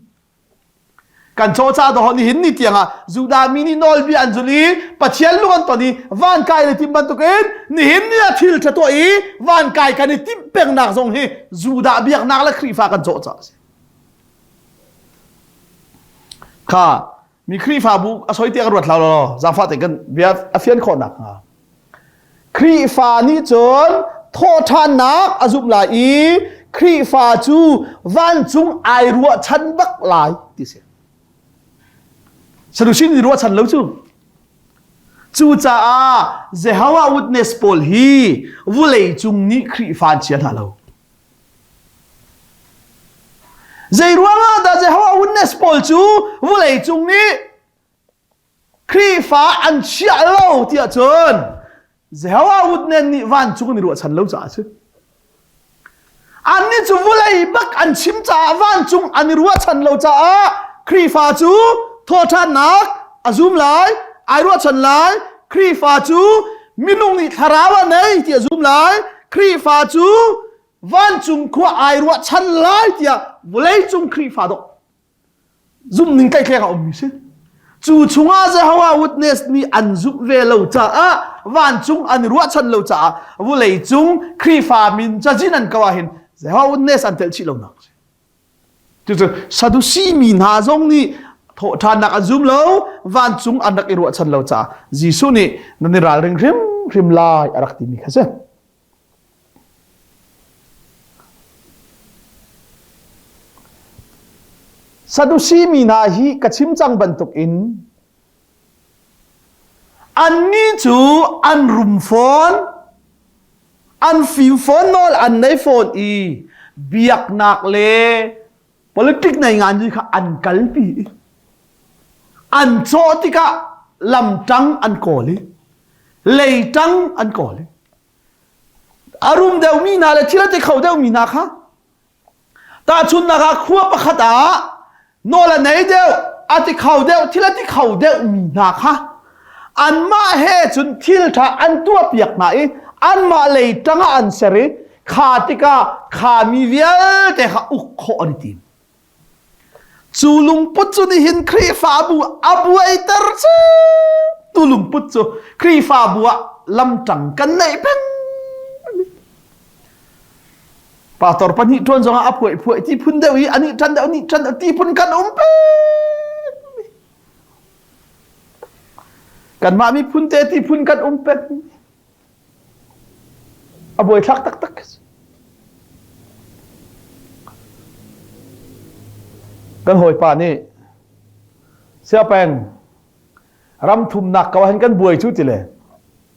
Kan caw ca doh nihin ni tiangah Judah mi nih nawlbia an zulh i Pathian lung an ton i van kai le tim bantukin nihin ni ah thil ṭha tuah i van kai kan i timh pengnak zong hi Judah biaknak le Khrihfa kan cawh caah a si. Kha mi Khrihfabu a soi tiah ka ruat hlah law zaangfah tein kan bia a fian khawh nakhnga. Khrihfa nih cun thawhṭhannak a zumh lai i Khrihfa cu vancung ai ruahchan bak lai ti si. Sadusin nih ruahchan lo cu. Cucaah Jehovah Witness pawl hi vulei cung nih Khrihfa an chia hna lo. Zei ruangah dah Jehovah Witness pawl cu vulei cung nih Khrihfa an chiah lo tiah cun Jehovah Witness nih vancung an i ruahchan lo caah a si. Annih cu vulei bak an chim caah vancung an i ruahchan lo caah Khrihfa cu thawṭhannak a zum lai, ai ruahchan lai. Khrihfa cu minung nih thlarau a nei ti a zum lai. Khrihfa cu vancung khua ai ruahchan lai tiah vawleicung Khrihfa dawh zumhning tlaihtleng a ummi si. Cu chungah Jehovah Witness nih an zumh ve lo caah vancung an i ruahchan lo caah vawleicung Khrihfa min cazin an ko ahhin Jehovah Witness an telh chih lonak si. Cucu Sadusi mi hna zong nih thawhṭhannak an zum lo, vancung an rak i ruahchan lo caah Jesuh nih nan i ralring hrimhrim lai a rak timi kha si. Sadusi mi hna hi ka chim cang bantukin annih cu an rum fawn, an fim fawn nawl an nei fawn i biaknak le politic nei ngan kha an kalpi i an cawh tikah lamṭang an kawl i leiṭang an kawl i A rum deuhmi hna le thil a ti kho deuhmi hna kha tahchunhnak ah khua pakhat ah nawl a nei deuh, a ti kho deuh, thil a ti kho deuhmi hna kha anmah he cun thil ṭha an tuahpiak hna i anmah lei ṭangah an ser i kha tikah kha mi vialte kha uk khawh an i tim. Cu lungput cu nihin Khrihfabu a buaiter tu lungput cu Khrihfabu ah lamṭang kan neih peng. Pastor pahnih ṭuan zongah a phuai phuai ti phun deuh i anih ṭan deuh nih ṭan deuh ti phun kan um peng. Kanmah miphun te ti phun kan um peng. A buaithlak taktak. Kan hawipa nih siapeng ram thumnak ko hin kan buai cu ti le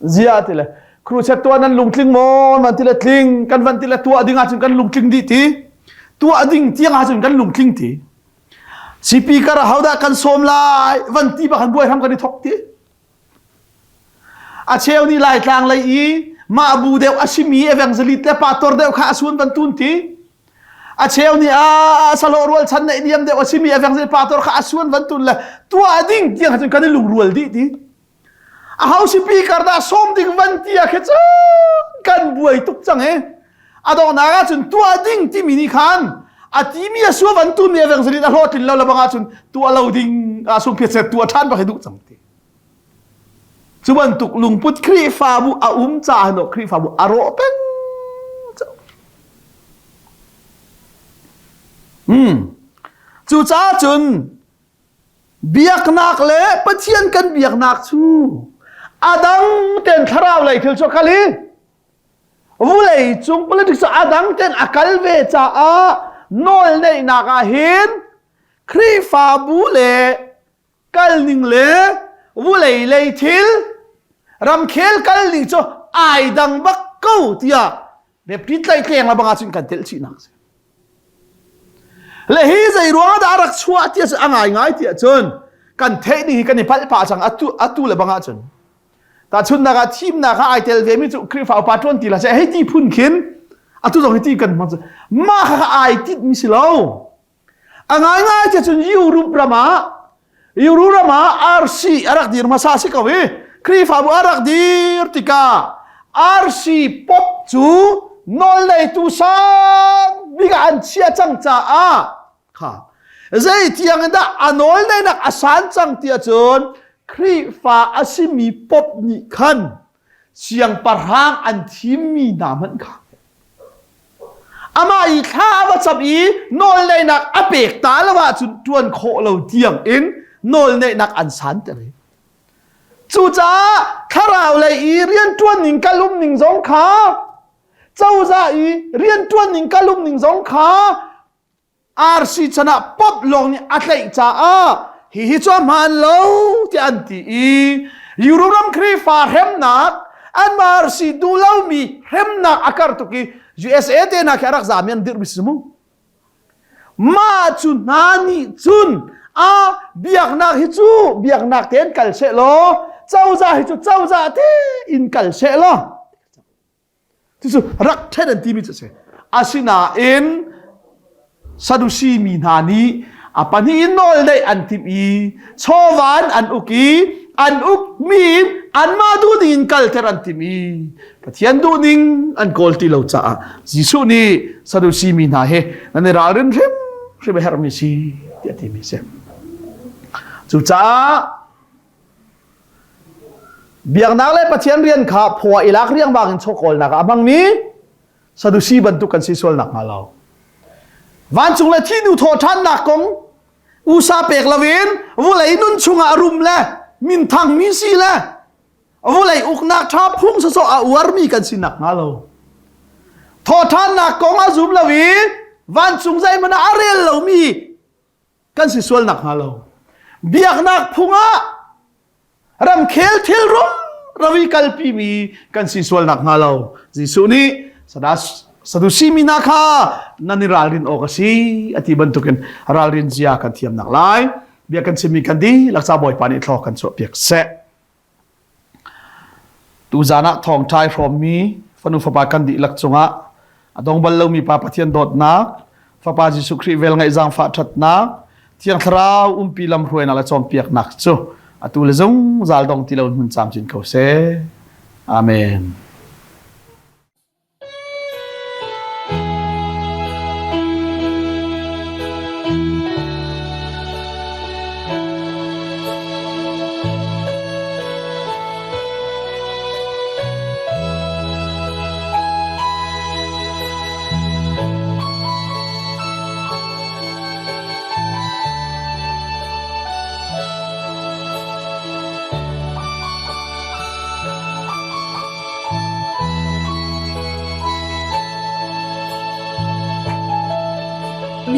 zia ti le crusade tuah nan lungtling maw nan ti le tling kan van ti le tuah ding ahcun kan lungtling dih ti tuah ding tiang ahcun kan lungtling ti speaker hodah kan sawm lai van ti bak han buai hram kan i thok ti A cheu nih Laitlang lei i mah bu deuh a simi evangelist le pastor deuh kha a suan van tun ti. A cheu nih a salawh rualchan neih niam deuh a simi evangelist pastor kha a suan van tun le tuah ding tiang cun kan i lungrual dih ti. A ho speaker dah sawm ding van ti ah khi cu kan buai tuk cang e. A donghnak ah cun tuah ding timi nih khan a timi a sua van tun mi evangelist a hlawhtlin lo lebang ah cun tuah lo ding ah sung phiat tuah ṭhan bak hi duh cang ti. Cu bantuk lungput Khrihfabu a um caah no Khrihfabu a rawh peng. Hmm. Cucaah cun biaknak le Pathian kan biaknak cu a dang ten thlarau lei thil cu a kal i vulei cung politics cu a dang ten a kal ve caah nawl neihnak ah hin Khrihfabu le kalning le vulei lei thil ramkhel kalning cu ai dang bak ko tiah biapi tlaihtleng la bangah cun kan telh chihnak si le hi zei ruang dah rak chuah tiah a ngai ngai tiah cun kan theih ning hi kan i palh pah cang atu atu le bangah cun tahchunnak ah thimnak ah ai tel ve mi cu Khrihfa upa ṭuan ti la seh hei ti phun khin atu zong hi ti kan hmang cu mah kha ai tit mi si lo A ngaingai ti cun Europe ram ah Europe ram ah RC a rak dir hmasa si ko i Khrihfabu a rak dir tikah RC pop cu nawlneitu sang bik ah an chiah cang caah kha zei tiang in dah a nawlneinak a san cang ti ahcun Khrihfa a simi pop nih khan siangpahrang an thimmi hna hmanh kha Amah i thla a va cam i nawlneihnak a pek ta lo ahcun ṭuan khawh lo tiang in nawlneihnak an santer i cucaah thlarau lei i rianṭuan ning kal um ning zong kha cozah i rianṭuan ning kal um ning zong kha RC chan ah pop lawng nih a tlaih caah. Hihi cu a hmaan lo tiah an ti i Europe ram Khrihfa hremnak anmah si duh lomi hremnak a kar tuk i USA te hna khi a rak zami an dirhmi si mu. Mah cu hna nih cun a biaknak hi cu biaknak tein kal seh law cozah hi cu cozah tein kal seh law Cucu rak ṭhen an timi cu a si. Asinain Sadusi mi hna nih a pahnih in nawl neih an timh i chawva in an uk i an ukmi in anmah duhning in kalter an timh i Pathian duhning an kawl ti lo caah Jesuh nih Sadusi mi hna he nan i ralrin hrimhrim a herhmi si tiah a timi a si. Cucaah Biaknak le Pathian rian kha phaw i lak riangmang in chawkawlnak ah a hmangmi Sadusi bantuk kan si sual nakhnga lo. Vancung le thihnu thawhṭhannak kong usa pek loin vulei nun chungah a rum le minthangmi si le vulei uknak ṭha phung sawsawh a uarmi kan si nakhnga lo. Thawhṭhannak kong a zum lo i vancung zeihmanh ah a rel lomi kan si sual nakhnga lo biaknak phung ah ramkhel thil rum rawi kalpi mi kan si sual nakhnga lo Jesuh nih Sadusi mi hna kha nan i ralrin awk a si a ti bantukin ralrin zia kan thiam nak lai bia kan chimmi kan dihlak ca Bawipa nih thlaw kan chuah piak seh Tuzaan ah thawngṭha i hrawmmi fanu fapa kan dihlak cungah a dong bal lomi Pa Pathian dawtnak, Fapa Jesuh Khrih velngeih zaangfah ṭhatnak, Thiang Thlarau umpi lamhruainak le cawnpiaknak cu atu le zungzal dong ti lo in hmun camcin ko seh. Amen.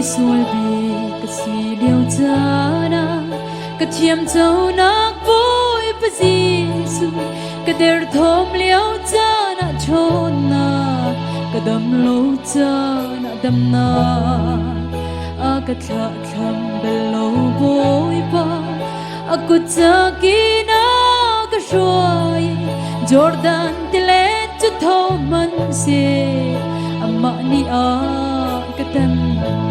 Misual bik ka si lio caan ah ka thiamconak Bawipa Jesuh ka derthawm lio caan ah ṭhawnnak ka dam lo caan ah damnak a ka thlahthlam bal lo Bawipa a kut cakin a ka hruai Jordan tilet cu tho hmanhseh amah nih a ka tanpi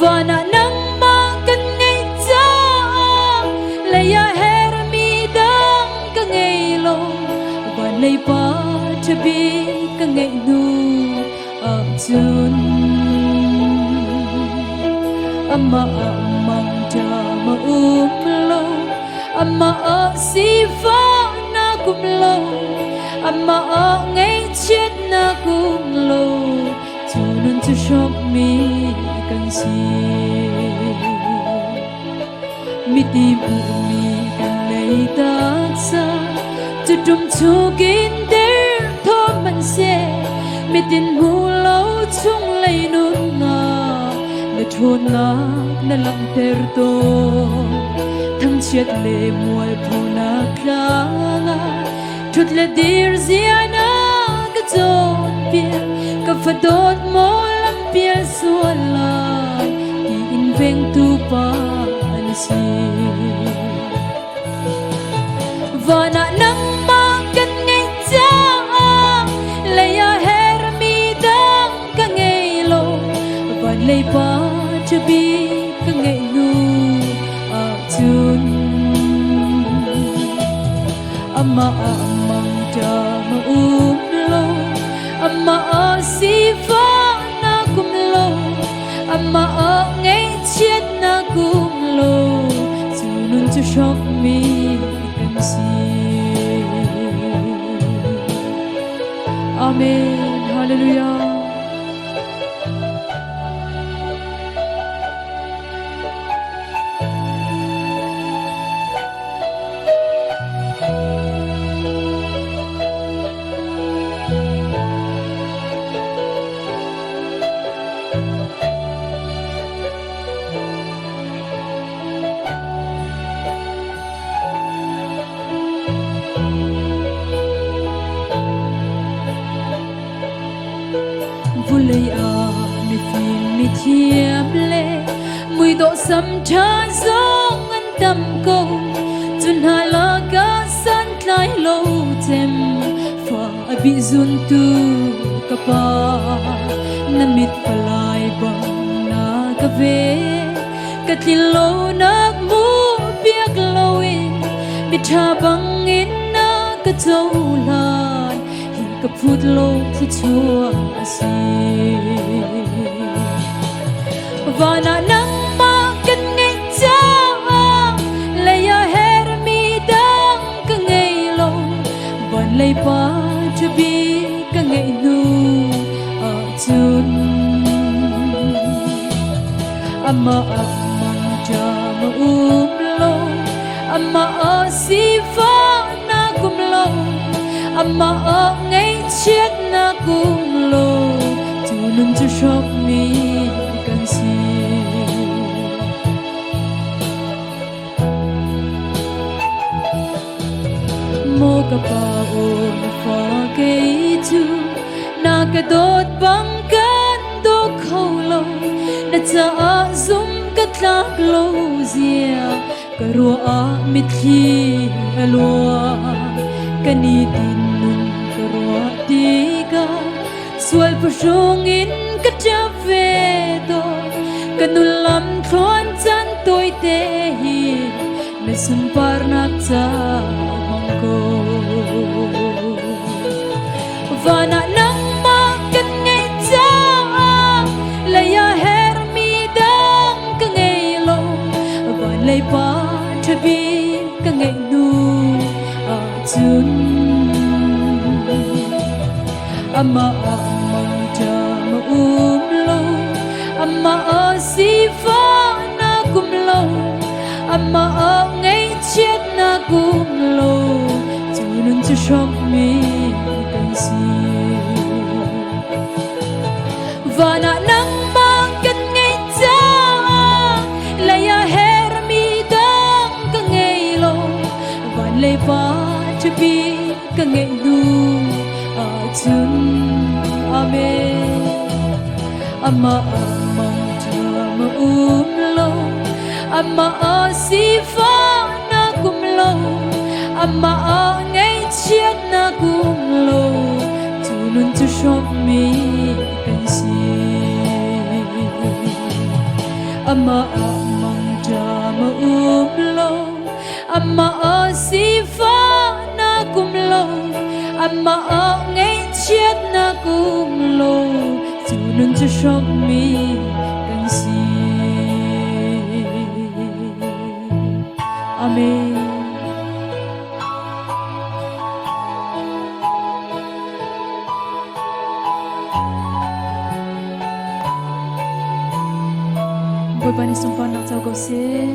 van ah nangmah kan ngeih caah lei ah hermi dang ka ngei lo van lei pa ṭha bik ka ngeih hnu ahcun amah ah mangṭa ma um lo amah ah sifahnak um lo amah ah ngaihchiatnak um lo cu nun cu hrawmmi kan si miti hmuhmi kan lei taksa cu ṭum chukin derthawm hmanhseh mitin hmu lo chung lei nunnak na ṭhawnnak na langhter tawn thangchiat le mualphonak tlang ah ṭhut le dir zia na ka cawnpiak ka fa dawt maw lampial sual lai tiin vengtu pa na si van ah nangmah kan ngeih caah lei ah hermi dang ka ngei lo van lei pa ṭha bik ka ngeih hnu ahcun amah ah mangṭa ma um lo amah ah sifahnak um lo amah ah ngaihchiatnak um lo cu nun cu hrawkmi kan si Amen Hallelujah Mithiam le muidawh sam ṭha zong an tam ko. Cu hna lakah santlai lo cem fa a bih zuntu ka pa. Na mit palai bang na ka ve. Ka tlin lonak mu biak loin miṭha bangin na ka cohlan. Hi ka phut lo thluachuah a si. Van ah nangmah kan ngeih caah lei ah hermi dang ka ngei lo. Van lei pa ṭhabi ka ngeih hnu ahcun amah ah mangṭa ma um lo, amah ah sifahnak um lo, amah ah ngaihchiatnak um lo, cu nun cu hrawkmi kan si. Maw ka pa aw na fa kei cu na ka dawt bang kan daw kho lo, na caah zum ka tlak lo zia ka ruah ah mitthli a luang. Ka nitin nun ka ruah tikah sual phuhrung in ka ṭap ve tawn. Ka nun lam thluan caan tawite hi na sunparnak ca hmang ko. Van ah nangmah kan ngeih caah lei ah hermi dang ka ngei lo. Van lei pa ṭha bik ka ngeih hnu ahcun amah ah mangṭa ma um lo, amah ah sifahnak um lo, amah ah ngaihchiatnak um lo, cu nun cu hrawkmi kan si. Van ah nangmah kan ngeih caah lei ah hermi dang ka ngei lo. Van lei pa ṭhapi ka ngeih hnu ahcun amen. Amah ah mangṭha ma um lo, amah ah sifahnak um lo, amah ah ngaihchiatnak um lo, cu nun cu hrawmmi kan si. Amah ah mangṭa ma um lo, amah ah sifahnak um lo, amah ah ngaihchiatnak um lo, cu nun cu hrawmmi kan si. Amen. Bawipa nih sunparnak co ko seh.